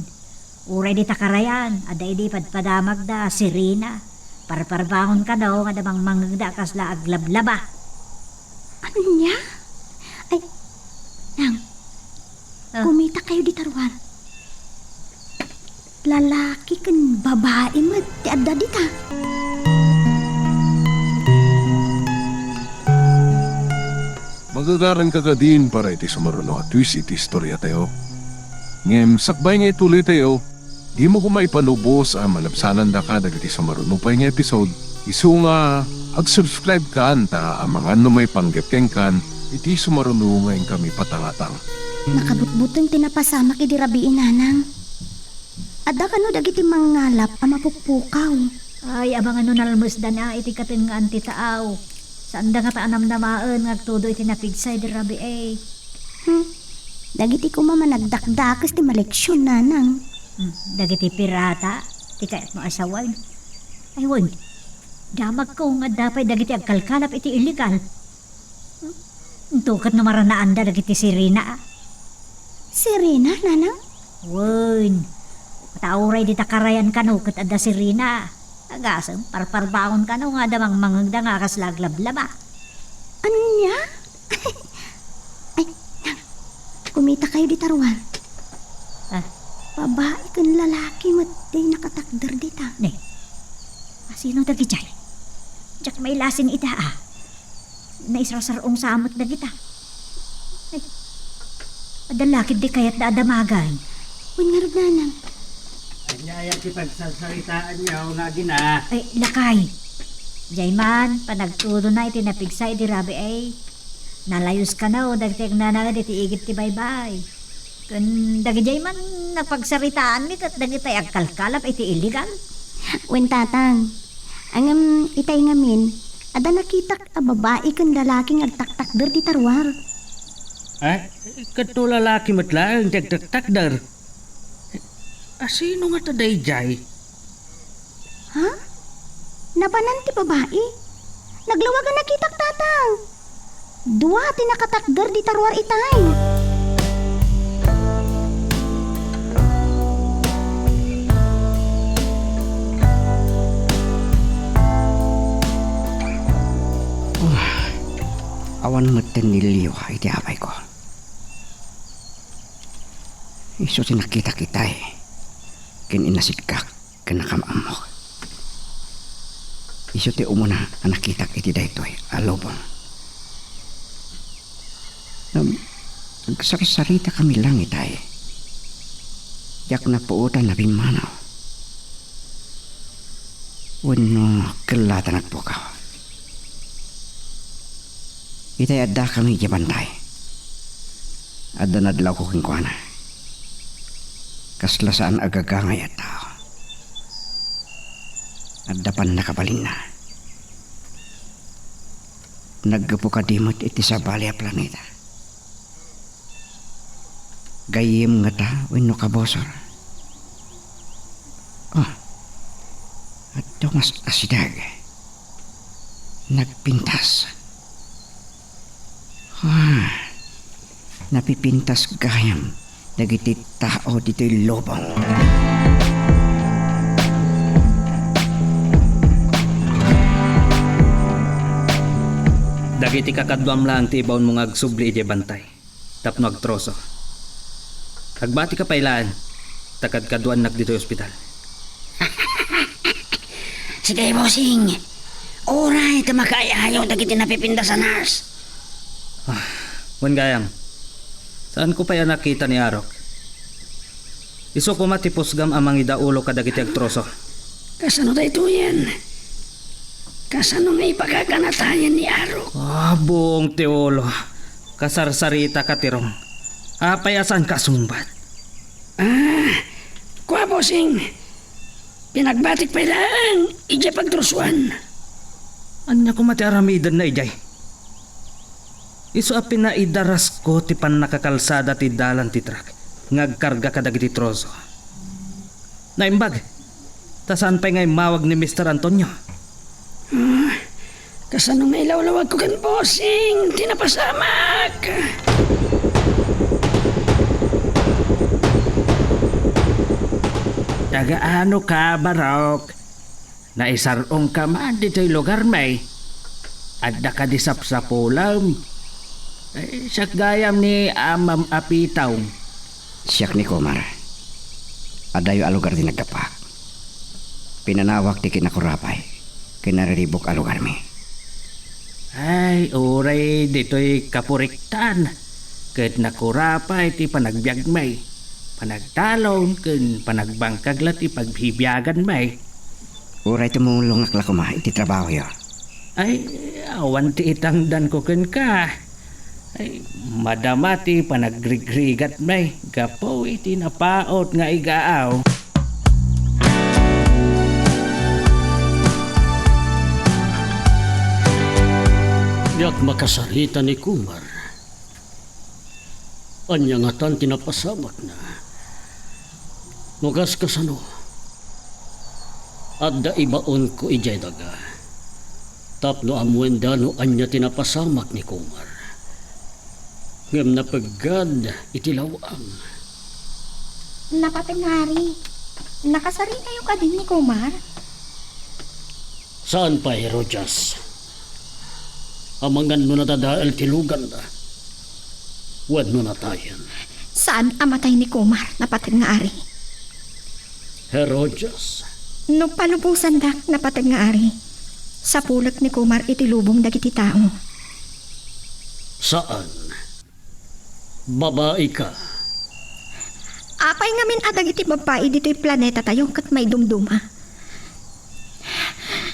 Uray dita karayan, adda idi padpadamagda, Sirena. Parparbangon kano nga adda mangmangngegda a kasla aglablaba. Ania? Ay, Nang, Ah. Kumita kayo dita ruar. Lalaki ken babai met ti adda dita. Magagaranka kadin para iti sumaruno a twist iti istoriatayo. Ngem sakbay nga ituloytayo, dimo koma ipanubos a malabsanandaka dagiti sumaruno pay nga episode. Isu nga, ag-subscribe kan ta amangan no maipanggep kenkan iti sumaruno nga inkami patangatang. Nakabutbuteng ti napasamak idi rabii, Nanang. Adda kano dagiti mangngalap a mapukpukaw? Ay, amangan no nalmesdan a iti katengngaan ti taaw. Saanda ngata a namnamaen nga agtudo iti napigsa idi rabii. Hmm. Dagiti koma managdakdakes ti maleksion, Nanang. Hmm. Dagiti pirata ti kayatmo a sawen. Ay, wen. Damagko nga adda pay dagiti agkalkalap iti illegal. Intoket no maranaanda dagiti Sirena. Sirena, Nanang? Wen. Ta uray dita karayan kano ket adda Sirena. Agasem, parparbangon kano nga adda mangmangngegda nga kasla aglablaba. Ania? Ay, Nang, kumita kayo dita ruar. Ah. Babai ken lalaki met ti nakatakder dita. Ne. Asino dagidiay? Diak mailasin ida, a. Naisrarsar-ong sa met dagita. Ay, adda lakid di kayatda a damagan. Wen ngarud, Nanang. Ania aya ti pagsarsaritaanyo nga agina? Ay, lakay. Diay man, panagtudona iti napigsa idi rabii. Nalayos kano dagiti agnanaed iti igid ti baybay. Ken dagidiay man, napagsaritaanmi ket dagiti agkalkalap iti illegal. Wen, Tatang. Ngem itay ngamin, adda nakitak a babai ken lalaki nga agtaktakder dita ruar. Eh, ket no lalaki met laeng ti agtaktakder, asino ngata daydiay? Ha? Napanan ti babai? Naglawag a nakitak, Tatang. Dua ti nakatakder dita ruar itay. Ah, awan metten ni Leo iti apayko. Isu ti nakitak itay ken innasidkak ken nakam-ammok. Isu ti umuna a nakitak iti daytoy a lubong. Ngem, agsarsaritakami lang itay. Diak napuotan a pimmanaw. Wenno, kellatan agpukaw. Itay addakami idiay bantay. Adda nadlawko kenkuana. Kasla saan a gagangay a tao. Adda pannakabalinna. Naggapu kadi met iti sabali a planeta. Gayyem ngata wenno kabusor? Oh, adda mas-asideg. Nagpintas. Ah, napipintas gayam dagiti tao ditoy lubong. Dagiti kakaduam laeng ti ibaonmo nga agsubli idiay bantay tapno agtroso. Agbatika pay laeng ta kadkaduannak ditoy ospital. Sige, bossing. Uray ta makaay-ayo dagiti napipintas a nurse. Ah, wen gayam, saanko pay a nakita ni Arok. Isu koma ti pusgam a mangidaulo kadagiti agtroso. Kasano daytoyen? Kasano nga ipakakanatayen ni Arok? Ah, buong ti ulo. Kasarsaritaka, Tirong. Apay a saanka a sungbat? Ah, kua, bossing. Pinagbatik pay laeng idiay pagtrosoan. Ania koma ti aramidenna idiay? Isu a pinaidarasko ti pannakakalsada ti dalan ti trak nga agkarga kadagiti troso. Naimbag, ta saan pay nga immawag ni Mister Antonio. Ah, Kasano nga ilawlawagko ken Bossing ti napasamak? Taga-ano ka, Barok? Naisar-ongka man ditoy lugarmi? Adda kadi sapsapulem? Eh, siak gayam ni Amam a Pitong. Siak ni Kumar. Adayo a lugar ti naggapuak. Pinanawak ti kinakurapay, kinariribuk a lugarmi. Ay, uray ditoy kapuriktan, ket nakurapay ti panagbiagmi, panagtalon, ken panagbangkag la ti pagbibiaganmi. Uray tumulongak la koma iti trabahoyo. Ay, awan ti itangdanko kenka. Ay, madama ti panagrigrigatmi gapu iti napaut nga igaaw. Diak makasarita ni Kumar. Ania ngatan ti napasamakna? No kas kasano, adda ibaonko idiay daga tapno ammoenda no ania ti napasamak ni Kumar. Ngem napeggad iti law-am. Napateg nga ari, nakasaritayo kadi ni Kumar? Saan pay, Rojas. Amangan no nadadael ti luganna wenno natayen. Saan a matay ni Kumar, napateg nga ari? Herodias. No palubosandak, napateg nga ari, sapulek ni Kumar iti lubong dagiti tao. Saan? Babai ka. Apay ngamin a dagiti babbai ditoy planeta tayo ket maidumduma?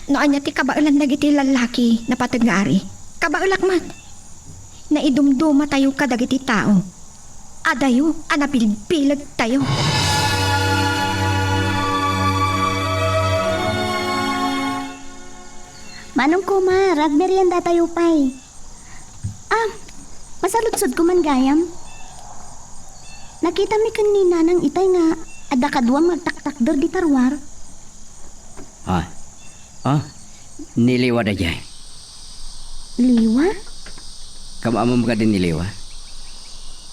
No ania ti kabaelan dagiti lallaki, napateg nga ari, kabaelak met. Naidumduma tayo kadagiti tao. Adayo a nabilbileg tayo. Manong Kumar, agmerienda tayo pay. Ah, masaludsodko man gayam. Nakitami ken ni Nanang Itay nga adda kaduam nga agtaktakder dita ruar. Ah, ah, ni Liwa daydiay. Liwa? Kam-ammom kadi ni Liwa?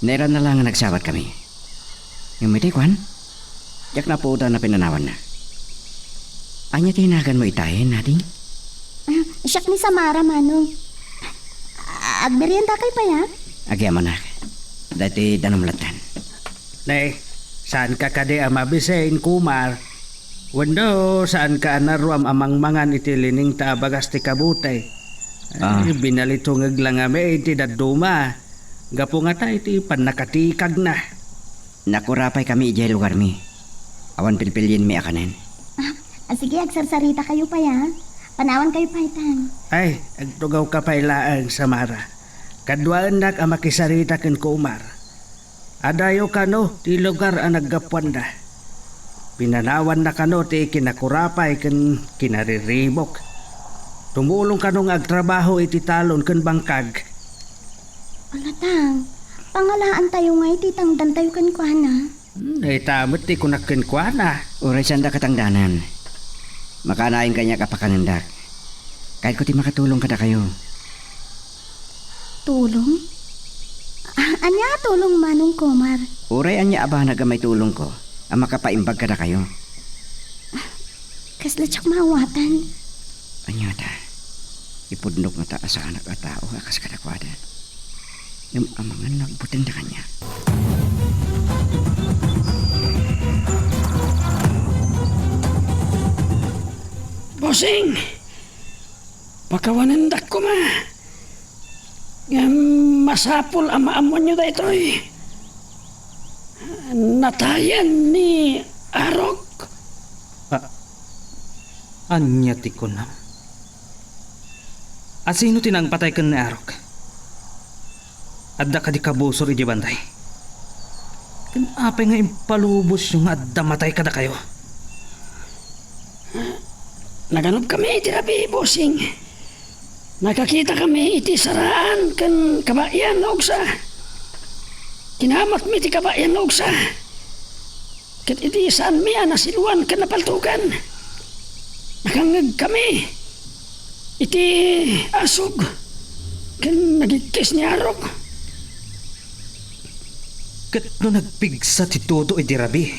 Nairana la nga nagsabat kami. Ngem itay kuan? Diak napuotan a pinanawanna. Ania ti naganmo itay, Nading? Ah, siak ni Samara, Manong. Ah, agmeriendakayo pay, a? Agyamanak. Daytoy danum lattan. Ne, saanka kadi a mabisin, Kumar? Wenno, saanka a naruam a mangmangan iti liningta a bagas ti kabuti? Ah. Ay, binalitungeg la ngamin ti dadduma. Gapu ngata iti pannakatikagna. Nakurapay kami idiay lugarmi. Awan pilpilienmi a kanen. Ah, ah, sige, agsarsarita kayo pay, a. Panawan kayo pay, tan. Ay, agtugawka pay laeng, Samara. Kaduaennak a makisarita ken Kumar. Adayo kano ti lugar a naggapuanda. Pinanawanna kano ti kinakurapay ken kinariribuk. Tumulong kano nga agtrabaho iti talon ken bangkag. Ala, tang, pangalaantayo nga iti tangdantayo kenkuana. Hmm, ita met ti kunak kenkuana. Uray saanda katangdanan, makaanayon kaniak a pakanendak. Kayatko ti makatulong kadakayo. Tulong? Ah, ania a tulong, Manong Kumar? Uray ania a banag a maitulongko a makapaimbag kadakayo. Kasla diak maawatan. Ania ta? Ipudnok ngata a saanak a tao a kas kadakuada. Ngem amangan no agbutengda kaniak. Bossing! Pakawanendak koma. Ngem masapul a maammoanyo daytoy. Natayen ni Arok. A-, ania ti kunam? A sino ti nangpatay ken ni Arok? Adda kadi kabusor idiay bantay? Ken apay nga impalubosyo nga adda matay kadakayo? Naganobkami iti rabii, Bossing. Nakakitakami iti saraan ken kabaean nga ugsa. Kinamatmi ti kabaean nga ugsa. Ket idi saanmi a nasiluan ken napaltogan, nakangngegkami. Iti asug ken nagigkis ni Arok. Ket no nagpigsa ti Dodo idi rabii?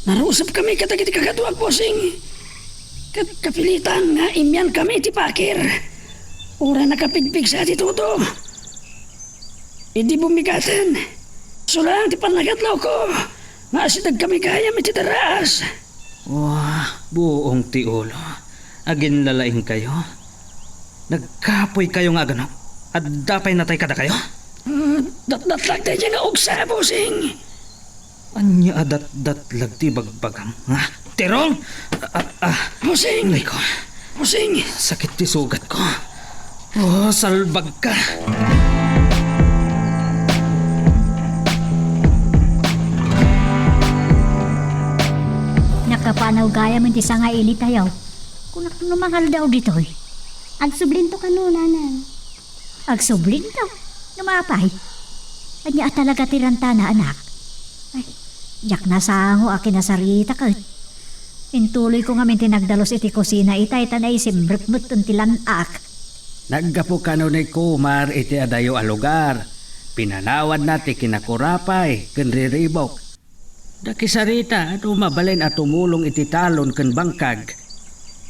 Narusupkami kadagiti kakaduak, Bossing. Ket kapilitan nga immiankami iti pakir. Uray nakapigpigsa ti Dodo. Idi bumigaten, isu laeng ti pannakadlawko nga asidegkami gayam iti daraas. Wah, buong ti ulo. Aginlalaingkayo. Nagkapoykayo nga aganok. Adda pay natay kadakayo? Ah, datdatlag daydiay nga uksa, Bossing. Ania a datdatlag ti ibagbagam, ha? Tirong! Ah, ah. Bossing! Aray ko. Bossing! Sakit ti sugatko. Oh, salbagka. Nakapanaw gayam iti sangailitayo. Kunak no mangaldaw ditoy. Agsublinto kano, Nanang. Agsublinto? Ngem apay? Ania a talaga ti rantana, anak? Ay, diak nasango a kinasarita ket. Intuloyko ngamin ti nagdalus iti kusina itay ta naisimrek metten ti lan-ak. Naggapu kano ni Kumar iti adayo a lugar. Pinanawanna ti kinakurapay ken riribuk. Nakisarita no mabalin a tumulong iti talon ken bangkag.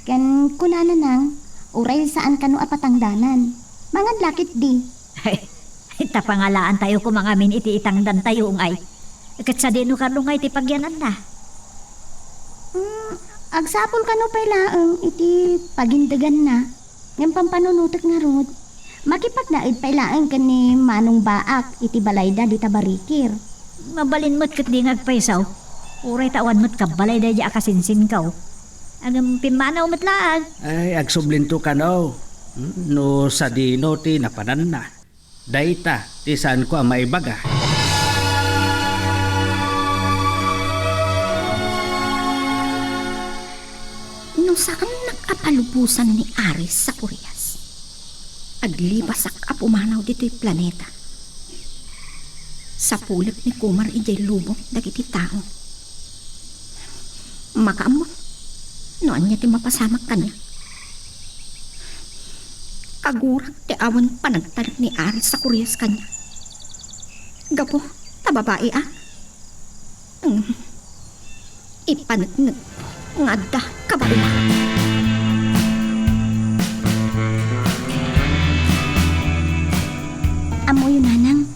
Ken kunana, Nang, uray saan kano a patangdanan. Mangan la ketdi. Ay, ta pangalaantayo koma ngamin iti itangdantayo ngay. Ket sadino kano ngay ti pagyananna? Mm, agsapul kano pay laeng iti pagindeganna. Ngem pampanunotek ngarud, makipagnaed pay laeng ken ni Manong Baak iti balayda dita Barikir. Mabalin met ketdi nga agpayso. Uray ta awan met kabbalay daydiay a kasinsinko. Ngem pimmanaw met laeng. Ay, agsublinto kano. Hmm, no sadino ti napananna. Dayta ti saanko a maibaga. No saannak a palubosan ni Aris Zacarias, aglipasak a pumanaw ditoy planeta. Sapulek ni Kumar idiay lubong dagiti tao. Makaammo no ania ti mapasamak kaniak. Kagurak ti awan panagtalek ni Aris Zacarias kaniak. Gapu ta babai a. Mm. Ipaneknek nga adda kabaelan. Ammoyo, Nanang,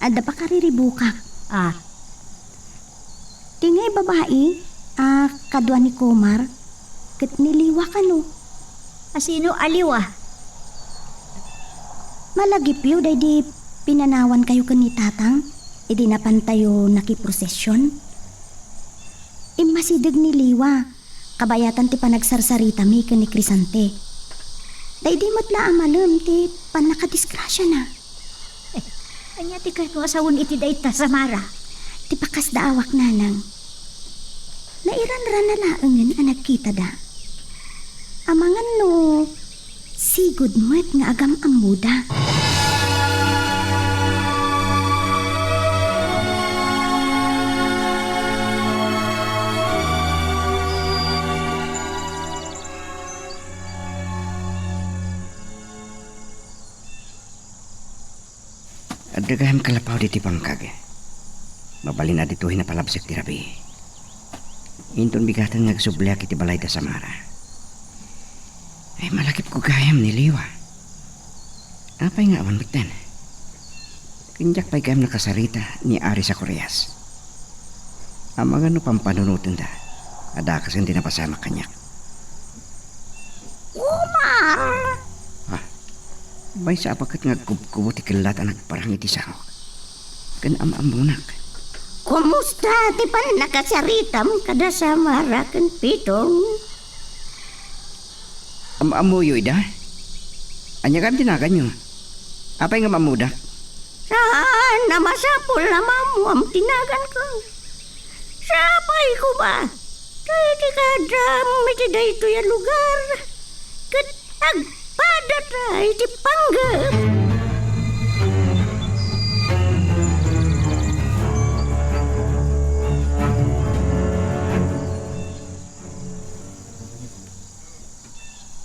adda pakariribukak. Ah. Ti ngay babai a kadua ni Kumar ket ni Liwa kano? A sino a Liwa? Malagipyo daydi pinanawankayo ken ni Tatang idi napantayo nakiprosesion? Immasideg ni Liwa, kabayatan ti panagsarsaritami ken ni Crisante. Daydi met la a malem ti pannakadisgrasiana. Eh, ania ti kayatmo a sawen iti dayta, Samara? Ti pakasdaawak, Nanang. Nairanrana laengen a nagkitada. Amangan no sigud met nga agam-ammoda. Adda gayam kalapaw ditoy bangkag. Mabalin a ditoy napalabsek ti rabii. Inton bigaten nga agsubliak iti balay da Samara. Ay, malagipko gayam ni Liwa. Apay nga awan metten? Ken diak pay gayam nakasarita ni Aris Zacarias. Amangan no pampanunotenda, adda kasen ti napasamak kaniak. Kumar! Ah, maysa a paket nga agkubkubo ti kellat a nagparang iti sangok. Ken am-ammonak. Kumusta ti pannakasaritam kada Samara ken Pitong? Am-ammoyo ida? Ania gayam ti naganyo? Apay nga am-ammodak? Saan a masapul a maammuam ti naganko. Sapay koma, ta iti kaadam iti daytoy a lugar, ket agpadata iti panggep.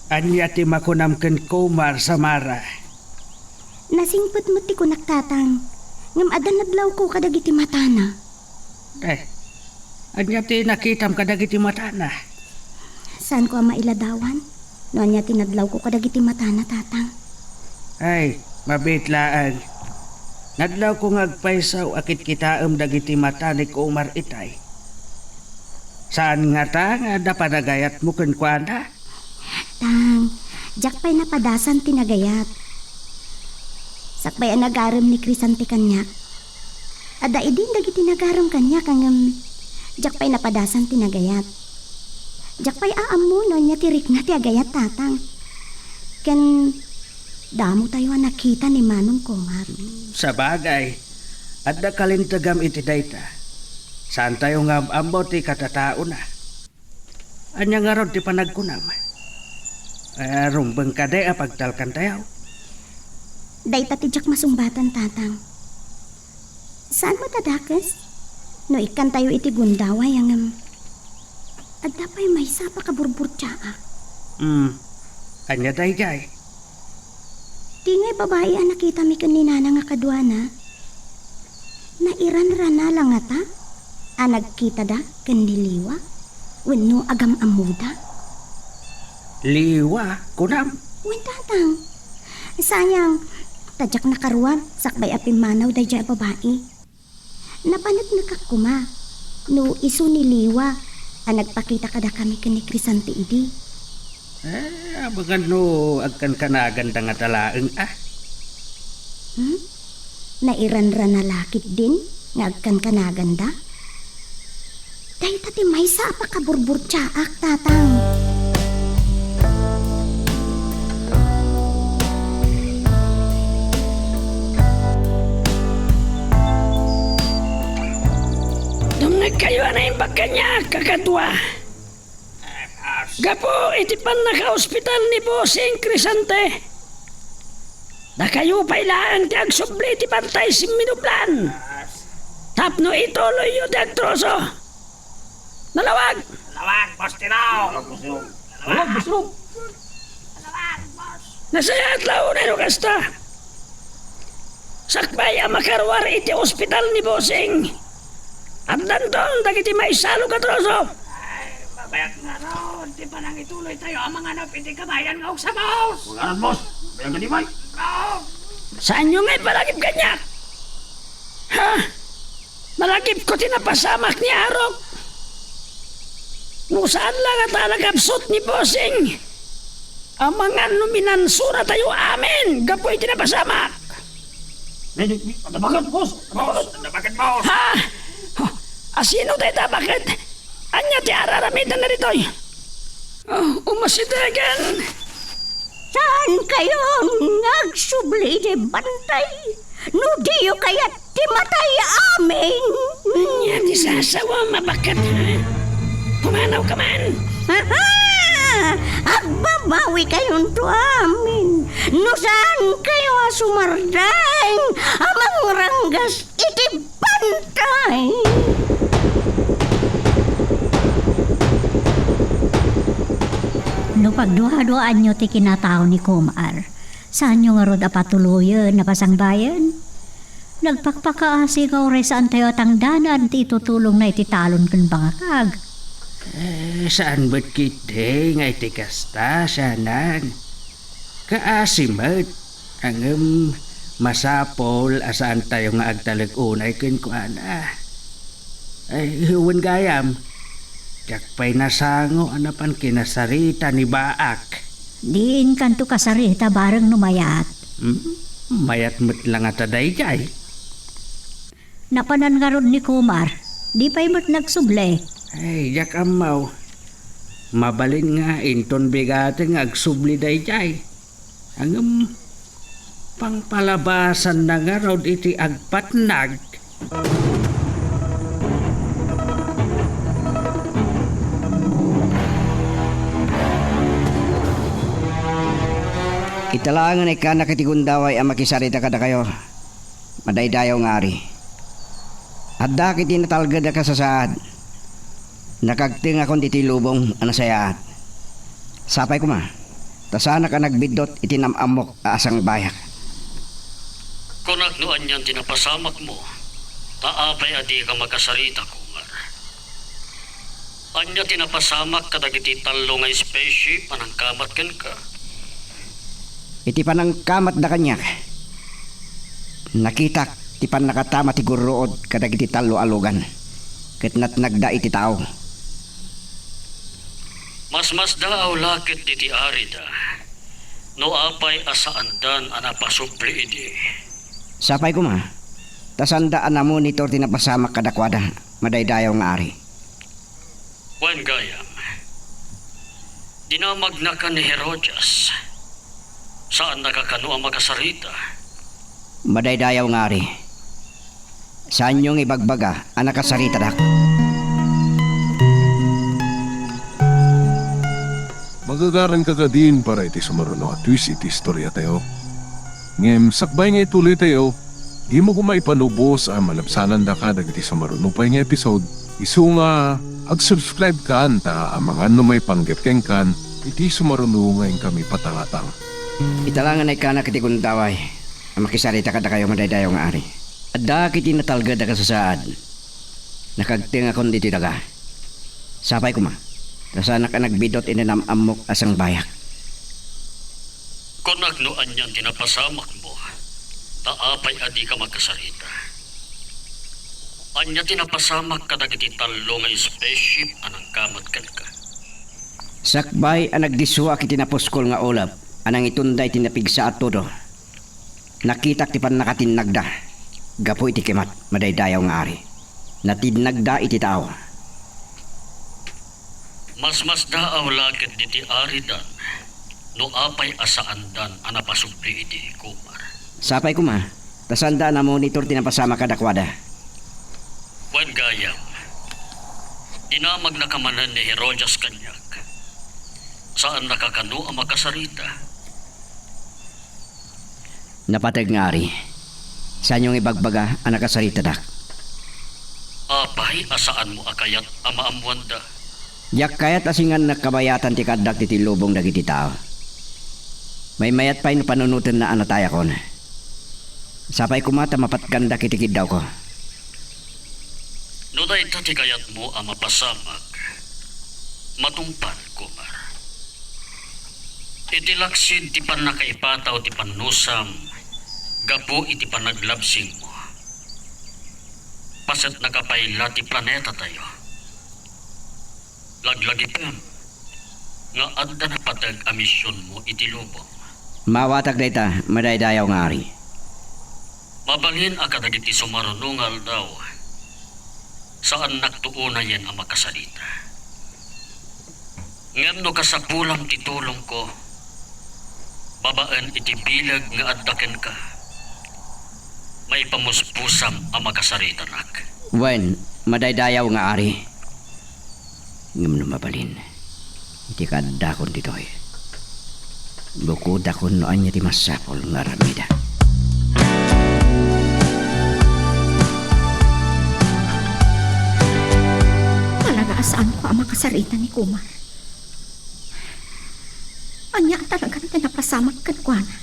Ania ti makunam ken Kumar, Samara? Nasingpet met ti kunak, Tatang, ngem adda nadlawko kadagiti matana. Eh, ania ti nakitam kadagiti matana? Saanko a mailadawan no ania ti nadlawko kadagiti matana, Tatang. Ay, mabiit laeng. Nadlawko nga agpayso a kitkitaem dagiti mata ni Kumar itay. Saan ngata nga adda panagayatmo kenkuana? Tang, diak pay napadasan ti nagayat. Sakbay a nagarem ni Crisante kaniak. Adda idin dagiti nagarem kaniak, ngem diak pay napadasan ti nagayat. Diak pay aammo no ania ti rikna ti agayat, Tatang. Ken damotayo a nakita ni Manong Kumar. Sabagay, adda kalintegam iti dayta. Saantayo nga am-ammo ti katataona. Ania ngarud ti panagkunam? Eh, rumbeng kadi a pagtalkantayo? Dayta ti diak masungbatan, Tatang. Saan met a dakes? No ikkantayo iti gundaway, ngem adda pay maysa a pakaburburtiaak. Hmm. Ania daydiay? Ti ngay babai a nakitami ken ni Nana nga kaduana, nairanrana la ngata a nagkitada ken ni Liwa wenno agam-ammoda? Liwa, kunam? Wen, Tatang. Sayang, ta diak nakaruar sakbay a pimmanaw daydiay a babai. Napaneknekak koma no isu ni Liwa a nagpakita kadakami ken ni Crisante idi. Eh, amangan no agkankanaganda ngata laeng a? Hmm? Nairanrana la ketdin nga agkankanaganda? Dayta ti maysa a pakaburburtiaak, Tatang. Dumngegkayo a naimbag kaniak, kakadua. Gapu iti pannakaospital ni Bossing Crisante, dakayo pay laeng ti agsubli iti bantay simminublan tapno ituloyyo ti agtroso. Nalawag! Nalawag, Boss Tino! Nalawag, Boss Rob! Nasayaat la unay no kasta. Sakbay a makaruar iti ospital ni Bossing, addanton dagiti maisalog a troso. Ay, mabayag ngarud ti panangituloytayo a manganup iti kabayan nga uksa, boss. Ngarud, boss. Mabayag nga di, bay. Saanyo nga ipalagip kaniak? Ha? Malagipko ti napasamak ni Arok. No saan la ngata a nagabsut ni Bossing, amangan no minansuratayo amin gapu iti napasamak. Di, di, di, adabaket, boss. Adabaket. Adabaket, boss. Ha? Oh, asino dayta baket? Ania ti ar-aramidenna ditoy? Oh, umasidegen! Saankayo nga agsubli idiay bantay no diyo kayat ti matay amin? Ania ti sasawam a baket, ha? Pumanawka man! Aha! Agbabawikayonto amin no saankayo a sumardeng a mangranggas iti bantay. No pagduaduaanyo ti kinatao ni Kumar, saanyo ngarud a patuloyen a pasangbayen? Nagpakpakaasi nga uray saantayo a tangdanan ti itutulongna iti talon ken bangakag. Eh, saan met ketdi nga iti kasta, sianan. Kaasi met. Ngem masapul a saantayo nga agtalek unay kenkuana. Ay, wen gayam, diak pay nasango a napan kinasarita ni Baak. Diinkanto kasarita bareng no mayat. Hmm? Mayat met la ngata daydiay. Napanan ngarud ni Kumar, di pay met nagsubli. Ay, diak ammo. Mabalin nga inton bigaten nga agsubli daydiay. Ngem pangpalabasanna ngarud iti agpatnag. Ita laengen a ikkanak iti gundaway a makisarita kadakayo. Madaydayaw nga ari. Addak iti natalged a kasasaad. Nakagtengakon ditoy lubong a nasayaat. Sapay koma. ta saanak a nagbiddut iti nam-ammok a asangbayak. Kunak no anian ti napasamakmo, ta apay a dika makasarita, Kumar? Ania ti napasamak kadagiti tallo nga spaceship a nangkamat kenka? Iti panangkamatda kaniak, nakitak ti pannakatama ti gurruod kadagiti tallo a lugan, ket natnagda iti tao. Masmasdaaw la ketdi ti arida no apay a saandan a napasubli idi. Sapay koma, ta saanda a namonitor ti napasamak kadakuada, madaydayaw nga ari. Wen gayam, dinamagnaka ni Herodias. Saannaka kano a makasarita. Madaydayaw nga ari, saanyo nga ibagbaga a nakasaritadak. Magagaranka kadin para iti sumaruno a twist iti istoriatayo. Ngem sakbay nga ituloytayo, dimo koma ipalubos a malabsanandaka dagiti sumaruno pay nga episode. Isu nga ag-subscribe kan ta amangan no maipanggep kenkan iti sumaruno nga inkami patangatang. Ita la nga naikkanak iti gundaway a makisarita kadakayo, madaydayaw nga ari. Adda ket ti natalged a kasasaad. Nakagtengakon ditoy daga. Sapay koma, ta saanak a nagbiddut iti nam-ammok a sangbayak. Kunak no anian ti napasamakmo, ta apay a dika makasarita? Ania ti napasamak kadagiti tallo nga spaceship a nangkamat kenka? Sakbay a nagdissuak iti napuskol nga ulep a nangitunda iti napigsa a tudo, nakitak ti pannakatinnagda gapu iti kemat, madaydayaw nga ari. Natinnagda iti tao. Masmasdaaw la ketdi ti aridan no apay a saandan a napasubli idi, Kumar. Sapay koma, ta saanda a namonitor ti napasamak kadakuada. Wen gayam, dinamagnaka manen ni Herodias kaniak. Saannaka kano a makasarita. Napateg nga ari, saanyo nga ibagbaga a nakasaritadak. Apay a saanmo a kayat a maammoanda? Diak kayat a singan nagkabayatan ti kaaddak ditoy lubong dagiti tao. Maymayat pay no panunotenna a natayakon. Sapay koma ta mapatgandak iti kiddawko. No dayta ti kayatmo a mapasamak, matungpal, Kumar. Iti laksid ti pannakaipataw ti pannusam gapu iti panaglabsingmo, pasetnaka pay la ti planetatayo. Laglagipem nga adda napateg a misionmo iti lubong. Maawatak dayta, madaydayaw nga ari. Mabalin a kadagiti sumaruno nga aldaw, saannakto unayen a makasarita. Ngem no kasapulam ti tulongko, babaen iti bileg nga adda kenka, maipamuspusam a makasaritanak. Wen, madaydayaw nga ari. Ngem no mabalin, iti kaaddakon ditoy, bukodakon no ania ti masapul nga aramidek. Talaga a saanko a makasarita ni Kumar. Ania a talagan ti napasamak kenkuana?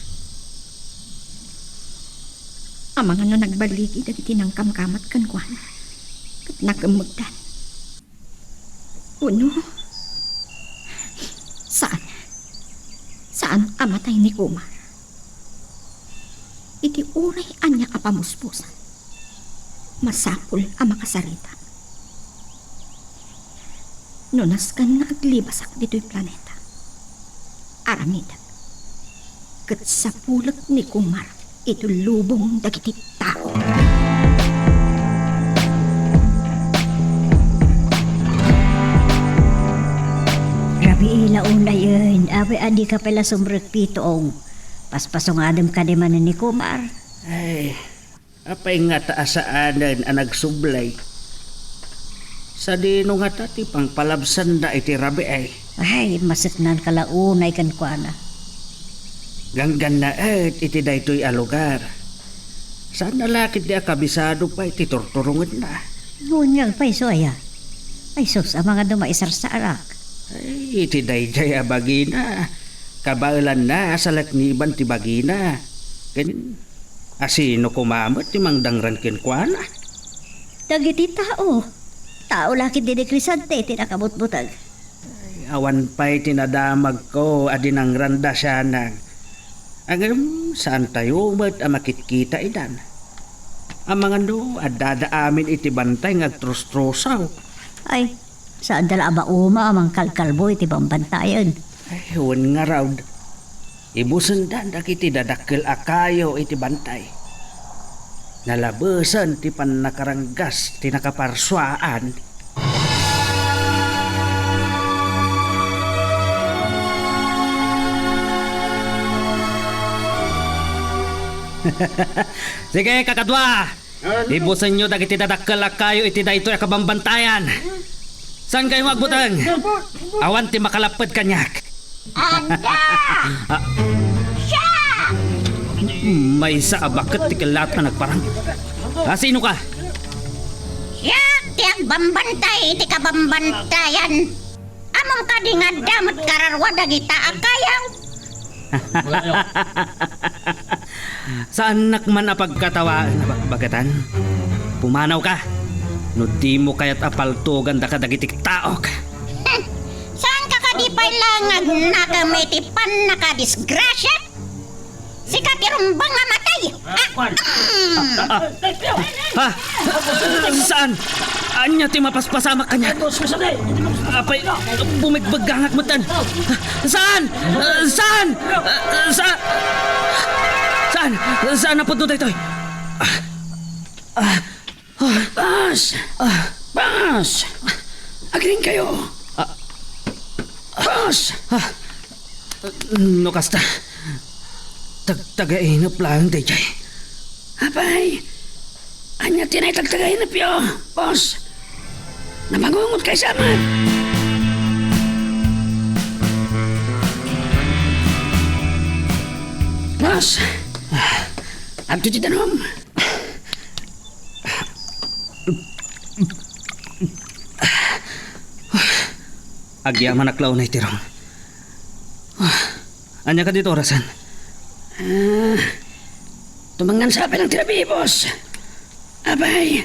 Amangan no nagballigi dagiti nangkamkamat kenkuana ket nakemmegdan. Wenno, saan. Saan a matay ni Kumar. Iti uray ania a pamuspusan, masapul a makasarita. No nasken nga aglibasak ditoy planeta, aramidek ket sapulek ni Kumar iti lubong dagiti tao. Rabii la unayen, apay a dika pay la sumrekpitong? Paspasungadem kadi manen ni Kumar. Ay, apay ngata a saanen a nagsubli? Sadino ngata ti pangpalabsanna iti rabii? Ay, masetnanka la unay kenkuana. Ganggannaet iti daytoy a lugar. Saanna la ketdi a kabisado pay ti turturongenna. Wen nga agpayso aya? Ay sus, amangan no maisarsarak. Ay, iti daydiay a bagina, Kabaelanna a salakniban ti bagina. Ken asino koma met ti mangdangran kenkuana? Dagiti tao. Tao la ketdi ni Crisante ti nakabutbuteg. Awan pay ti nadamagko a dinangranda sianang. Ngem, saantayo met a makitkita idan. Amangan no addada amin iti bantay nga agtrustrosaw. Ay, saanda la a baoma a mangkalkalbo iti bambantayan. Ay, wen ngarud, ibusendan dagiti dadakkel a kayo iti bantay. Nalabesen ti pannakaranggas ti nakaparsuaan. Sige, kakadua! Ibusenyo dagiti dadakkel a kayo iti daytoy a kabambantayan. Saankayo nga agbuteng? Awan ti makalapped kaniak. Anda? Ah. Siak! Maysa a baket ti kellat a nagparang. Asino ka? Siak ti agbambantay iti kabambantayan. Ammom kadi nga adda met kararua dagita a kayo? Saannak man a pagkatawaen a bakbaketan. Pumanawka, no dimo kayat a paltogandaka dagiti taok. Saanka kadi pay la nga agnakem iti pannakadisgrasia? Sika ti rumbeng a matay! Ah, ah, ah, ah, saan? Ania ti mapaspasamak kaniak? Apay, bumegbegangak metten. Saan? Saan? Sa-, saan? Saan a pudno daytoy? Ah, ah, Boss! Ah. Boss! Agriingkayo! Ah. Boss! Ah. No kasta, tagtagainep laeng daydiay. Apay, ania ti naitagtagainepyo, boss? Namangungot kay samat. Boss, adto ti danum. Agyamanak la unay, Tirong. Ania kadi ti orasen? Ah, tumangan sa pay lang ti rabii, boss. Apay,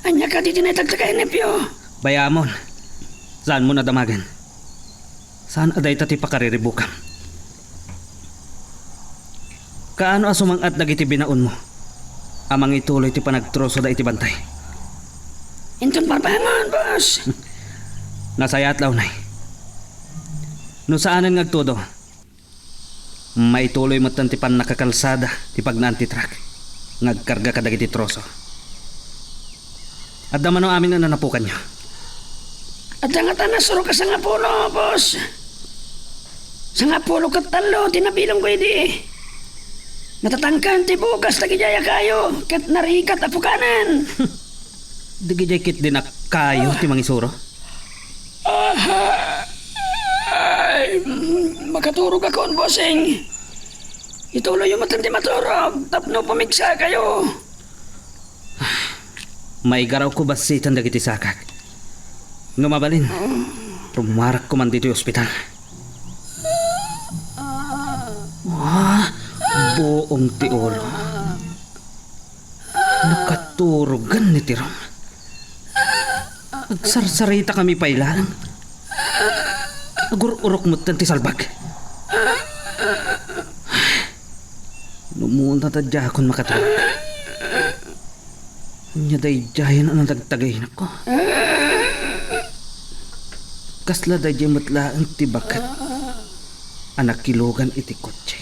ania kadi ti naitagtagainepyo? Bayamon. Saanmo a damagen? Saan a dayta ti pakariribukam? Kaano a sumang-at dagiti binaonmo a mangituloy ti panagtrosoda iti bantay? Inton parpahangon, boss. Nasayaat la unay. No saanen nga agtudo, maituloy metten ti pannakakalsada ti pagnaan ti trak nga agkarga kadagiti troso. Adda mano amin a nanapukanyo? Adda ngata surok a sangapulo, boss. Sangapulo ket tallo ti nabilongko idi. Natatangken ti bugas dagidiay a kayo ket narigat a pukanen. Dagidiay ketdin a kayo ti mangisuro? Ah, ay, mm, makaturogakon, bossing. Ituloyyo metten ti maturog tapno pumigsakayo. Maigarawko bassiten dagiti sakak. No mabalin, rumarakko man ditoy ospital. Ah, buong ti ulo. Nakaturogen ni Tirong. Agsarsaritami pay laeng. Agur-urok metten ti salbag. No umuna ta diakon makaturog. Ania daydiayen a natagtagainepko? Kasla daydiay met laeng ti baket a nakilugan iti kotsek.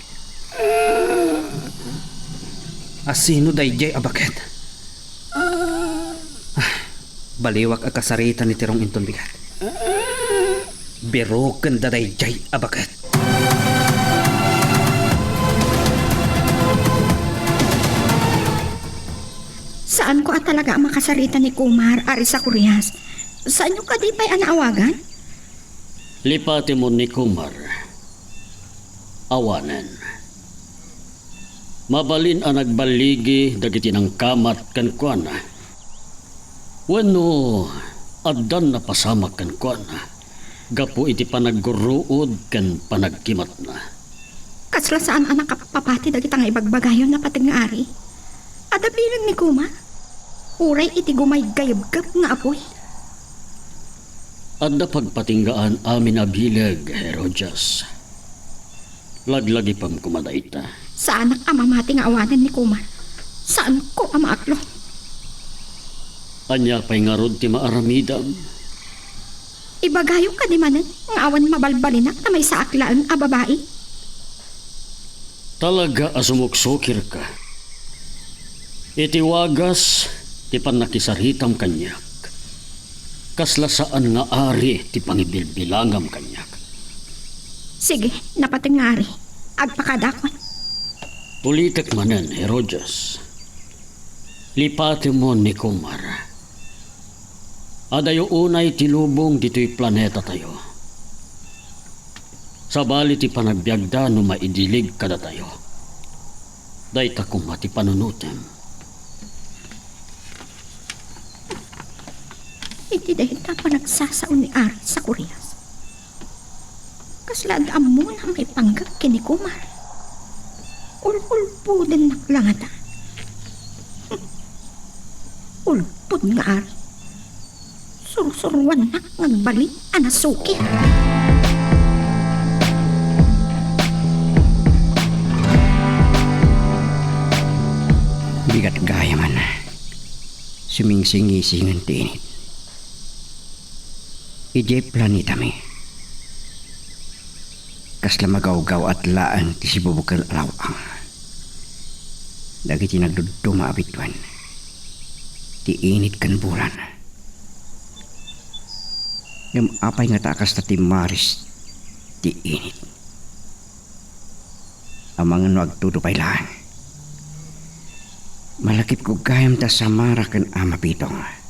Asino daydiay a baket? Ah, baliwak a kasarita ni Tirong inton bigat. Birokenda daydiay a baket. Saanko a talaga a makasarita ni Kumar, Ari Zacurias. Saanyo kadi pay a naawagan? Lipatemon ni Kumar. Awanen. Mabalin a nagballigi dagiti nangkamat kenkuana. Wenno, addan napasamak kenkuana. gapu iti panagguruod ken panagkimatna. Kasla saan a nakapapati dagita nga ibagbagayon, napateg nga ari. Adda bileg ni Kumar. Uray iti gumaygayebgep nga apuy. Adda pagpatinggaan amin a bileg, Herodias. Laglagipem koma dayta. Saanak a mamati nga awanen ni Kumar. Saanko a maaklo. Ania pay ngarud ti maaramidam? Ibagayo kadi manen nga awan mabalbalinak ta maysaak laeng a babai? Talaga a sumuksukirka. Iti wagas ti pannakisaritam kaniak, kasla saan nga ari ti pangibilbilangam kaniak. Sige, napateg nga ari. Agpakadakon. Ulitek manen, Herodias. Lipatemon ni Kumar. Adayo unay ti lubong ditoy planetatayo. Sabali ti panagbiagda no maidilig kadatayo. Dayta koma ti panunotem. Iti dayta panagsasao ni Ari Zacarias, kasla adda ammona a maipanggep ken ni Kumar. Ululpudennak la ngata. Ulpod nga ari. Sursuruannak nga agbalin a nasukir. Bigat gayam a sumingsingisingen ti init. Idiay planetami, kasla magawgaw-at laeng ti sibubukel a law-ang dagiti nagdudduma a bituen ti init ken bulan. Ngem apay ngata a kasta ti maris ti init? Amangan no agtudo pay laeng. Malakipko gayam ta Samara ken Ama Pitong.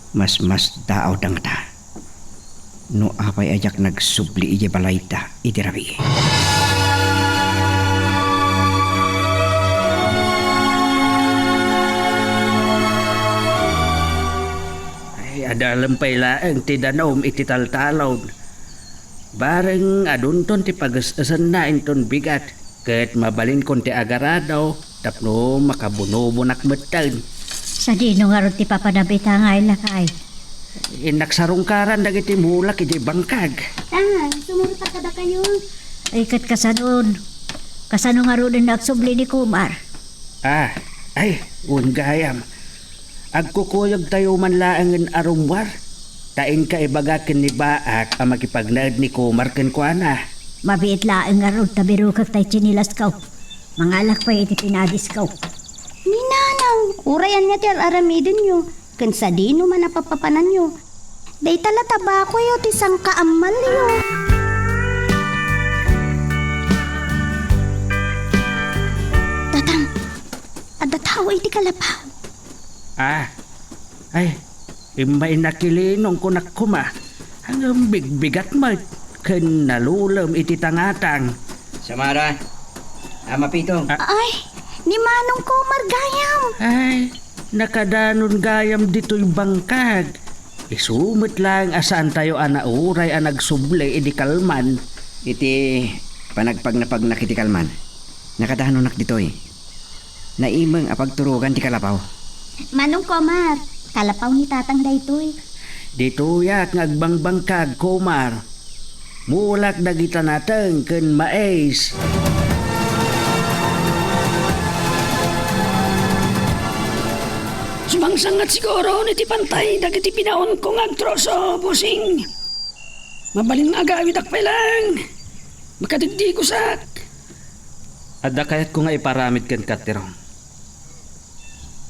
Masmasdaawda ngata no apay a diak nagsubli idiay balayda idi rabii. Ay, adalem pay laeng ti danum iti taltalon. Bareng adunton ti pages-esenna inton bigat, ket mabalinkon ti agarado tapno makabunobonak metten. Sadino ngarud ti papanam ita nga ay lakay? Innak sarungkaran dagiti mulak idiay bangkag. Tang, sumurot a kadakayo. Ay, ket kasanon? Kasano ngaruden nga agsubli ni Kumar? Ah, ay, wen gayam. Agkukuyogtayo man laengen a rummuar, ta inka ibaga ken ni Baak a makipagnaed ni Kumar kenkuana. Mabiit laeng ngarud ta birukek tay tsinilasko. Mangalak pay iti pinadisko. Ni Nanang, uray ania ti ar-aramidenyo, ken sadino man a papapananyo? Dayta la tabakoyo ti sangkaammalyo. Tatang, adda tao iti kalapaw. Ah, ay, immay nakilinong kunak koma. Ngem bigbigat met ken nalulem iti tangatang. Samara, Ama Pito. Ah. Ay, ni Manong Kumar gayam. Ay, nakadanon gayam ditoy bangkag. Isu met laeng a saantayo a nauray a nagsubli idi kalman. Iti panagpagnapagnak iti kalman, nakadanonak ditoy. Naimeng a pagturogan ti kalapaw. Manong Kumar, kalapaw ni Tatang daytoy. Ditoyak nga agbangbangkag, Kumar. Mulak dagita nateng ken mais. Sumangsangat siguro iti pantay dagiti pinaonko nga agtroso, bossing. Mabalin nga agawidak pay laeng. Makadigdigosak. Adda kayatko nga iparamid kenka, Tirong.